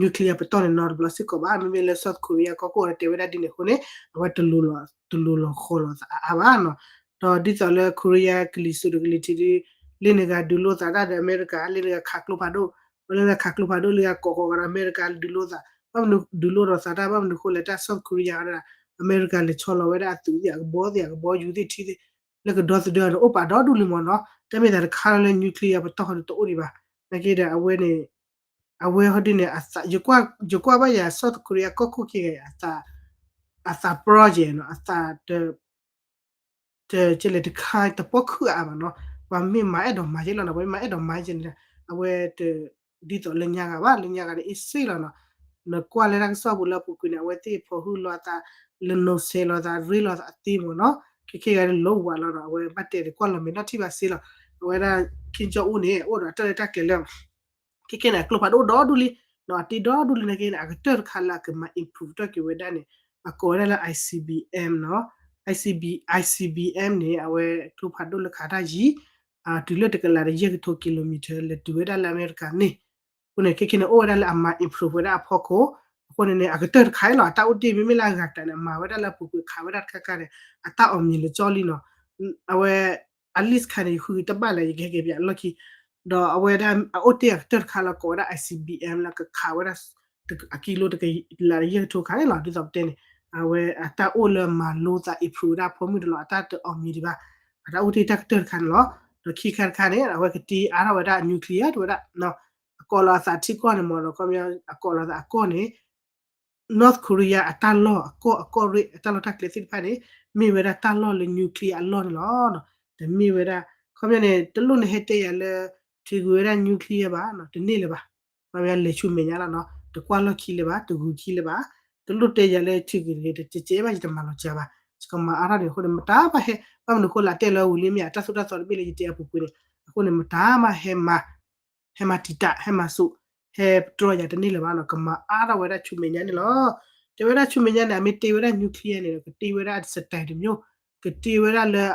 nuclear ပတီၢ်န့ၣ်နီတဘျီစ့ၢ်ကီးဘၣ်. မ့မ့ၢ်လၢ South Korea ကီၢ်ခိၣ်ဒီးတဲဝဲဒၣ်ဒ်န့ၣ်အဃိန့ၣ် အဝဲတလိၤလီၤ တလိၤလီၤဃီလီၤသးအါအါဘၣ်နီၤ. ဒီးဒ်သိးလၢ Korea ကလံၤစိးဒီးကလံၤထံးဒ် လၢနဂၤဒုးလိသးတၢ်ဒီးအမဲရကၤ လၢနဂၤခးကျိဖးဒိၣ် လၢနဂၤခးကျိဖးဒိၣ် လၢဂၤကိးဃီၤဂၤဒီးအမဲရကၤဒုးလိသး ဘၣ်မနုၤဒုးလိဒီးသးတၢ် ဘၣ်မနုၤအဃိလဲၣ် တၢ် South Korea ဒီး အမဲရကၤလဲၤဆီလီၤဝဲဒၣ်အသုးသ့ၣ် အကဘီသ့ၣ် အကဘီယူၤသ့ၣ်ထံသ့ၣ် လၢကဒီသဒၢဒီးအိၣ်ပာ်ဒီဒူၣ်လံမးနီၤ. တၢ်မ့ၢ်သးတခါလၢ nuclear ပတီၢ်ဃီဒီးတအိၣ်ဒံးဘၣ်. နာ်က့ဒီးအဝဲန့ၣ် အဝဲဟီဒ်န့ၣ် ယကွၢ် ယကွၢ်ဘၣ်ယၤ South Korea ကီၢ်ခိၣ်ခံဂၤ အသး အသး project နီၤ အသး တ ကလဲၣ်တခါတပီၢ်ခုၣ်အါဘၣ်နီၤ. ပှၤမ့ၢ်မၤအဲၣ်ဒိးမၤယဲလီၤနီၤ ပှၤမ့ၢ်မၤအဲၣ်ဒိးမၤယဲန့ၣ် အဝဲတ ဒ်သိးလၢညါဂၤဘၣ် လၢညါဂၤန့ၣ် အ့ၣ်စ့လီၤနီၤ. နကွၢ်လၢတၢ်ကစီၣ်ပူၤလၢအပူၤကွံာ်န့ၣ် အဝဲသ့ၣ်ဖီၣ်ဟုလိာ်အသး လၢနိးဆဲးလိာ်သး ရ့လိာ်သးအသ့မးနီၤ. ခဲခဲဂၤန့ၣ် လိဝးလီၤနီၤ အဝဲဘၣ်တဲတကွၢ်လီၤမဲာ်နီၢ်ထံၣ်ဘၣ်စ့လီၤ. အဝဲဒၣ် Kim Jong Un န့ၣ် အိၣ်ဒီးတၢ်ရဲၣ်တၢ်ကျဲၤလၢ ခဲခဲန့ၣ် အကျိဖးဒိၣ်ဒီဒူၣ်လံ နီၤ အတ့ဒီဒူၣ်လံနာ်က့န့ၣ် အကတၢၢ်တခါလၢအကမၤ improve ထီၣ်က့ၤဝဲဒၣ်န့ၣ် အကိးဝဲဒၣ်လၢ I C B M နီၤ I C B I C B M န့ၣ် အဝဲကျိဖးဒိၣ်လၢခးတၢ်ယံၤ တုၤလၢတကလးဒီးယဲၢ်ကထိ kilometer လဲၤတုၤဝဲဒၣ်လၢအမဲရကၤန့ၣ် အဃိန့ၣ် ခဲခဲန့ၣ် အိၣ်ဝဲဒၣ်လၢအမၤ improve ဝဲဒၣ်အဖီခိၣ် အဃိန့ၣ်န့ၣ် အကတၢၢ်တခါအံၤလီၤ အတၢ်အိၣ်တ့ၢ်မ့မ့ၢ်လၢအဂၤတၢ်န့ၣ် အမၤဝဲဒၣ်လၢအပူၤကွံာ်ခးဝဲဒၣ်တခါခါန့ၣ် အတၢ်အီၣ်မံၤလၢကၠီလံနီၤ အဝဲ at least ခါန့ၣ် ယဃုက့ၤတဘၣ်လၢ ယကဟဲက့ၤပၠးလီၢ်ခံ ဒီးအဝဲဒၣ်အအိၣ်တ့ၢ်အကတၢၢ်တခါလၢကိးဝဲဒၣ် I C B M လၢကခးဝဲဒၣ် အကံလိတကလးဒီးယဲၢ်ကထိခါန့ၣ်လီၤ ဒ်သိးပတဲန့ၣ် အဝဲအတၢ်အိၣ်လၢမၤလိသး improve ဝဲဒၣ်အဖိမုၣ်တလီၤ အတၢ်တအီၣ်မံၤဒံးဘၣ် အတၢ်အိၣ်တ့ၢ်တၢ်ကတၢၢ်တခါန့ၣ်လီၤ. ဒီးခံခါတခါန့ၣ် အဝဲကတ့အါထီၣ်ဝဲဒၣ် nuclear တဝဲဒၣ် အကိးလီၤအသးထံကီၢ်န့ၣ်မ့ၢ်ဒီး ခီပညီ အကိးလီၤသးအကီၢ်န့ၣ် North Korea အတၢ်လီၢ်အကီၢ် အကီၢ်ရ့ၣ် အတၢ်လီၢ်တၢ်ကျဲသ့ၣ်တဖၣ်န့ၣ် မ့ၢ်ဝဲဒၣ်တၢ်လီၢ်လၢ nuclear အလီၢ်န့ၣ်လီၤ. တမ့ၢ်ဝဲဒၣ် ခီပညီန့ၣ် တလိၣ်နဟဲတဲယၤလၢ ထုးကွံာ်ဝဲဒၣ် nuclear ဘၣ် တန့ၢ်လၢၤဘၣ်. ခီပညီလဲၤဆူမဲာ်ညါလီၤနီၤ တကွၢ်လီၢ်ခံလၢၤဘၣ် တဂုၤခံလၢၤဘၣ်. တလိၣ်တဲယၤလၢထုးကွံာ်တဂ့ၤ တကဲဘၣ် ယတမၤလီၤစှၤဘၣ် ယကမၤအါထီၣ်န့ၣ်အဃိန့ၣ် မတၤမးဟဲ ဘၣ်မနုၤအဃိလၢအတဲလၢဝံၤလံမ့ၢ် အတၢ်သိၣ်တၢ်သီတဘ့ၣ်လၢယတဲအပူၤကွံာ်န့ၣ် အဃိန့ၣ် မတၤမးဟဲမၤ ဟဲမၤတံာ်တာ် ဟဲမၤစိး ဟဲတြီယၤတန့ၢ်လၢၤဘၣ်နီၤ ကမၤအါထီၣ်ဝဲဒၣ်ဆူမဲာ်ညါန့ၣ်လီၤ. တဲဝဲဒၣ်ဆူမဲာ်ညါန့ၣ် အမ့ၢ်တ့ဝဲဒၣ် nuclear န့ၣ် ကတ့ဝဲဒၣ် style တမျိုး ကတ့ဝဲဒၣ်လၢ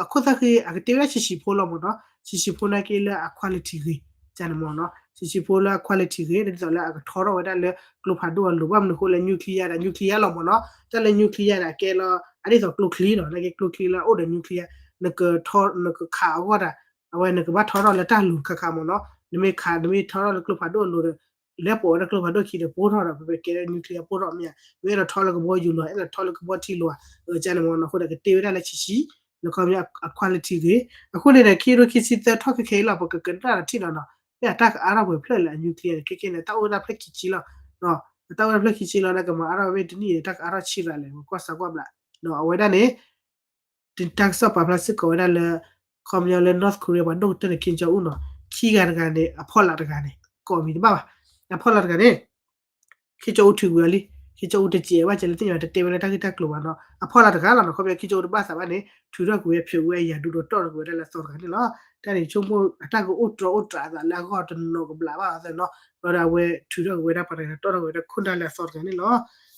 အခိၣ်သၣ်ဃံ အကတ့ဝဲဒၣ်ဆံးဆံးဖိလီၤမ့ၢ်နီၤ ဆံးဆံးဖိနာ်က့လၢအ quality ဂ့ၤ န့ၣ်မ့ၢ်နီၤ ဆံးဆံးဖိလၢအ quality ဂ့ၤ ဒ်သိးလၢအကထီထီၣ်ဝဲဒၣ်လၢကျိဖးဒိၣ်အလိၤ ဘၣ်မနုၤအဃိလၢ nuclear ဒီး nuclear လီၤမ့ၢ်နီၤ တၢ်လၢ nuclear န့ၣ် အကဲလီၤ အဒ်သိးကျိချံနီၤ နာ်က့ကျိချံလၢအအိၣ်ဒီး nuclear နကထီ နကခးအဂီၢ်တၢ် အဝဲနကဘၣ်ထီထီၣ်လၢတၢ်လိၤတခါခါမ့ၢ်နီၤ နမ့ၢ်ခး နမ့ၢ်ထီထီၣ်လၢကျိဖးဒိၣ်အလိၤဒီး လဲၤပိာ်ဝဲဒၣ်ကျိဖးဒိၣ်ခံဒီးပိၢ်ထီၣ်ဒီး ပကဲ nuclear ပိၢ်ထီၣ်မ့ၢ်ဧါ မ့ၢ်အဲၣ်ဒိးထီလၢကဘီယူၤလီၤ အဲၣ်ဒိးထီလၢကဘီထံလီၤဧါ ကန့ၣ်မ့ၢ်နီၤ အဃိဒီးကတ့ဝဲဒၣ်လၢဆံးဆံး လၢခီပညီအ quality ဂ့ၤ အဃိန့ၣ်ဒီး ခံကထိခံဆံသၢထီၣ်ခဲခဲအံၤလီၤ ပကကနၣ်ဒီးထံၣ်လီၤနီၤ မ့ၢ်အတၢ်ကအါထီၣ်ပှဲၤဖျၢၣ်လၢအ nuclear န့ၣ် ခဲခဲန့ၣ် တၢ်အိၣ်ဝဲဒၣ်ဖျၢၣ်ခံဆံလီၤ အတၢ်အိၣ်ဝဲဒၣ်ဖျၢၣ်ခံဆံလီၤ နကမၤအါထီၣ်ဝဲတနံၣ်န့ၣ် တၢ်ကအါထီၣ်ဆံးရၤလဲၣ် ပကွၢ်စးကွၢ်ဘျး အဝဲဒၣ်န့ၣ် တၢ်ကစီၣ်ပာ်ဖျါစ့ၢ်ကီးဝဲဒၣ်လၢ ခီပညီလၢ North Korea ပှၤဒိၣ်ကတၢၢ်န့ၣ် Kim Jong Un နီၤ ခံဂၤတဂၤန့ၣ် အဖီလာ်တဂၤန့ၣ် ကိးမံၤတဘၣ်ဘၣ် အဖီလာ်တဂၤန့ၣ် Kim Jong Un ထုးကွံာ်အီၤလံ Kim Jong Un တစဲးဘၣ်စဲးလၢသ့ၣ်ညါ တတဲဝဲလၢတၢ်ဂ့ၢ်တၢ်ကျိၤဘၣ်နီၤ အဖီလာ်တဂၤလီၤနီၤ ခီပညီ Kim Jong Un တဘၣ်သးဘၣ်န့ၣ် ထုးထီၣ်ကွံာ်ဝဲဖျိးဝဲအယၤဒူဒီးတီၢ်ထီၣ်ကွံာ်ဝဲဒၣ်လၢအသီတဂၤန့ၣ်လီၤ တၢ်န့ၣ်ဆိကမိၣ် အတၢ်ကအိၣ်တြီအိၣ်တြးအသးလၢအဂီၢ်တနီၤကဘျးဘၣ်အသးနီၤ ဒီးအဝဲထုးထီၣ်ကွံာ်ဝဲဒၣ်ပှၤတဂၤ တီၢ်ထီၣ်ကွံာ်ဝဲဒၣ်ခိၣ်ဒၢ်လၢအသီတဂၤန့ၣ်လီၤ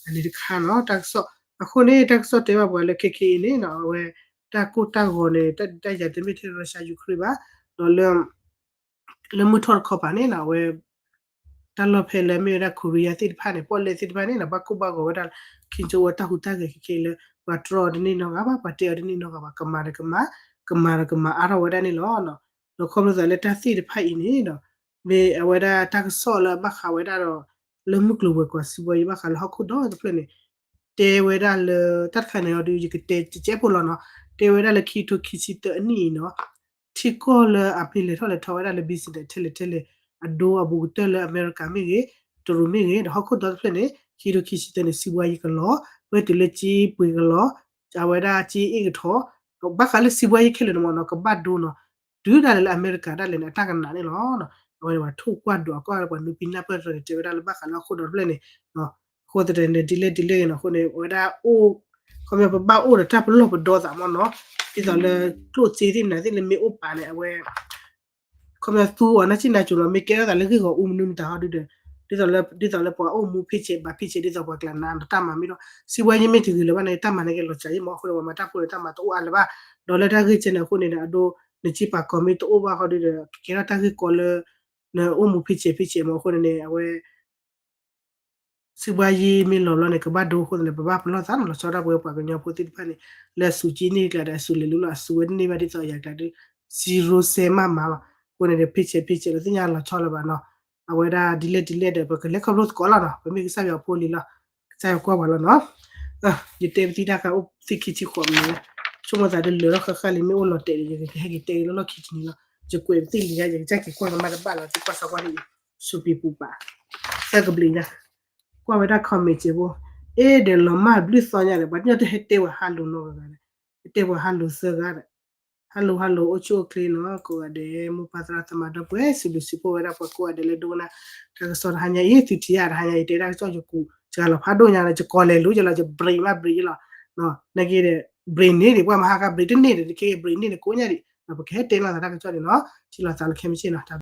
အန့ၣ်တခါနီၤ တၢ်ကစီၣ် အဃိန့ၣ် တၢ်ကစီၣ်တဲဘၣ်ပှၤလၢခဲခဲအံၤန့ၣ်နီၤ အဝဲ တၢ်ကိၢ်တၢ်ဂီၤန့ၣ် တၢ်ဒုးတၢ်ယၤတမ့ၢ်ထဲ Russia Ukraine ဘၣ် ဒီးလၢ လၢမုၢ်ထီၣ်တခီပၤန့ၣ်နီၤ အဝဲ တၢ်လီၢ်ဖဲလၢမ့ၢ်ဝဲဒၣ် Korea သ့ၣ်တဖၣ်န့ၣ် ပီၣ်လဲၣ်သ့ၣ်တဖၣ်န့ၣ်နီၤ ဘၣ်ကိၢ်ဘၣ်ဂီၤဝဲဒၣ် Kim Jong Un အတၢ်ဟူးတၢ်ဂဲၤခဲခဲလၢ ပှၤတြီအီၤတန့ၢ်နီတဂၤဘၣ် ပှၤတဲအီၤတန့ၢ်နီတဂၤဘၣ် ကမၤဒီးကမၤ ကမၤဒီးကမၤအါထီၣ်ဝဲဒၣ်န့ၣ်လီၤ. ဒီးခီဖျိသးလၢတၢ်သ့ၣ်တဖၣ်အံၤန့ၣ်နီၤ မ့ၢ်အဝဲဒၣ်တၢ်ကစီၣ်လၢဘၣ်ဃးဝဲဒၣ်ဒီး လၢမုၢ်ကျိၤဝဲၤကွာ်စံးဘီယံၤဘၣ်ဃးလၢဟီၣ်ခိၣ်ဒီတဖျၢၣ်န့ၣ် တဲဝဲဒၣ်လၢ တၢ်တခါန့ၣ်အီၤဒီး ယကတဲကဲကဲဖိလီၤနီၤ တဲဝဲဒၣ်လၢခံကထိခံဆံသၢအနံၣ်အံၤနီၤ ထံကီၢ်လၢအမ့ၢ်လဲၤထီၣ်လဲၤထီဝဲဒၣ်လၢ business ထဲလဲၣ်ထဲလဲၣ် အဒိအဘူးကတၢၢ်လၢအမဲရကၤမ့ၢ်ဂ့ၤ တရူးမ့ၢ်ဂ့ၤ ဒီးဟီၣ်ခိၣ်ဒီတဖျၢၣ်န့ၣ် ခံကထိခံဆံသၢန့ၣ် စံးဘီယံၤကလီၤ ပှဲၤတုၤလၢကၠ့ပှ့ၤကလီၤ အဝဲဒၣ်ကၠ့အ့ၣ်ကထီၣ် ဘၣ်ဃးလၢစံးဘီယံၤခဲလၢာ်န့ၣ်မ့ၢ်နီၤ ကဘၣ်ဒိနီၤ တုၤဒၣ်လဲာ်လၢအမဲရကၤဒၣ်လဲာ်န့ၣ် အတၢ်ကနးန့ၣ်လီၤ. အဝဲန့ၣ်ပှၤထိၣ်ကွၢ်ဒိးအကီၢ်ပှၤနူပံနၢ်ပၢၢ်တရၢန့ၣ် တဲဝဲဒၣ်လၢဘၣ်ဃးလၢဟီၣ်ခိၣ်ဒီတဖျၢၣ်န့ၣ် အဃိသတးန့ၣ် ဒ်လဲၣ်ဒ်လဲၣ်ဂ့ၤနီၤ အဃိန့ၣ် အဝဲဒၣ်အိၣ် ခီပညီပဘၣ်အိၣ်ဒီးတၢ်ပလီၢ်ပဒီသးမ့ၢ်နီၤ ဒ်သိးလၢကျိၣ်စ့သ့ၣ်နၤသ့ၣ်လၢမ့ၢ်အိၣ်ပာ်န့ၣ် အဝဲ ခီပညီသူအီၤနၢ်စံၣ်နၢ်စိၤလီၤ မ့ၢ်ကဲထီၣ်သးလၢဂ့ၢ်ဂီၤအူမနုၤမတၤဟီဒုဒီး ဒ်သိးလၢ ဒ်သိးလၢပှၤအိၣ်မူဖ့ၣ်ဆဲး ဘၣ်ဖ့ၣ်ဆဲး ဒ်သိးပှၤကျါနးတၢ်မၤမ့ၢ်ဒီး စံးဘီယံၤမ့ၢ်တဂ့ၤလၢၤဘၣ်န့ၣ် တၢ်မၤန့ၣ်ကဲလီၤစှၤယံၤမ့ၢ်အဃိန့ၣ် ပှၤမၤတၢ်ဖိန့ၣ် တၢ်မၤတအိၣ်အါလၢၤဘၣ် ဒီးလၢတၢ်ဂ့ၢ်ကဲန့ၣ်အဃိန့ၣ်ဒီး အဒိ နစ့ပာ်ကီၤမ့ၢ်တအိၣ်ဘၣ်ဟီဒုဒီး ကကဲထီၣ်တၢ်ဂ့ၢ်ကီလၢ နအိၣ်မူဖ့ၣ်ဆဲးဖ့ၣ်ဆဲးမ့ၢ်အဃိန့ၣ်န့ၣ် အဝဲ စံးဘီယံၤမ့ၢ်လီၤဘျီန့ၣ် ကဘၣ်ဒိအဃိသတးန့ၣ် ပဘၣ်ပလီၢ်သးနီၤ လီၤဆီဒၣ်ပဝဲပှၤကညီဖိသ့ၣ်တဖၣ်န့ၣ် လၢအစူးကၠ့န့ၢ်ကျါဒီး အစူးလဲၤလူလီၤ အစူးဝဲတန့ၢ်ဘၣ်ဒ်သိးယၤကျါဒီး zero cent မးမးလီၤ အဃိန့ၣ်ဒီး ဖ့ၣ်ဆဲးဖ့ၣ်ဆဲးလီၤ သ့ၣ်ညါလီၤဆီလၢၤဘၣ်နီၤ အဝဲဒၣ်ဒ်လဲၣ်ဒ်လဲၣ်ဒီး ပကလဲၤခီဖျိသကိးလီၤနီၤ ပမ့ၢ်ကစၢ်ယွၤဖိလံၤလီၤ ကစၢ်ယွၤကွၢ်ပှၤလီၤနီၤ ယတဲပသံတၢ်ဃာ်အိၣ်သ့ၣ်ခံဆံဃိးမံးနံး ဆိကမိၣ်သးဒ်လၢာ်ထီၣ်ဃၣ်ဃၣ်လံ မ့ၢ်အိၣ်လီၤတဲာ်ဒီး ယကဟဲက့ၤတဲက့ၤလၢလီၢ်ခံတနံၤလီၤ ယကွဲးပသံၣ်လံၤဧါ ယကစၢ်က့ၤကွၢ်ကမၣ်တဘၣ်လီၤ သုကွၢ်စးကွၢ်န့ၣ် စူးပံၤပူၤပာ် သၢကဘျံးညါ ကွၢ်ဝဲဒၣ် comment စ့ဖိ အ့ဒီးလီၤမၢ်ဘျုးသီညါဒီး ပှၤကညီတဟဲတဲဝဲဟါလိၤနီတဂၤဒီး ဟဲတဲပှၤဟါလိၤသၢဂၤဒီး ဟါလိၤဟါလိၤ အိၣ်ဆူၣ်အိၣ်ချ့နီၤ ကိးဂၤဒဲး မိၢ်ပၢ်သရၣ်သမါဒီပုၢ်ဝဲၢ် စံးဘျုးစံးဖှိၣ်ဝဲဒၣ်ပှၤကိးဂၤဒဲးလၢဒိကနၣ် တၢ်ကစီၣ်တဟါညါအံၤ သုထံၣ်ဧါ တဟါညါအံၤ တဲဒၣ်ကစီၣ်ယကူး စှၤလီၤဖးဒိၣ်ညါဒီး ယကီၢ်လဲၤလူၤယလီၤ ယ break မး break ယလီၤ နာ်က့ဒီး break န့ၣ်ဒံး ပှၤမဟါက break တန့ၢ်ဒီး တကဲ break န့ၢ်ဒီး ကိးညါဒံး ပကဟဲတဲလိာ်သးတၢ်ကစီၣ်န့ၣ်နီၤ ထံၣ်လိာ်သးလၢခဲမုၢ်ဆ့ၣ်နီၤ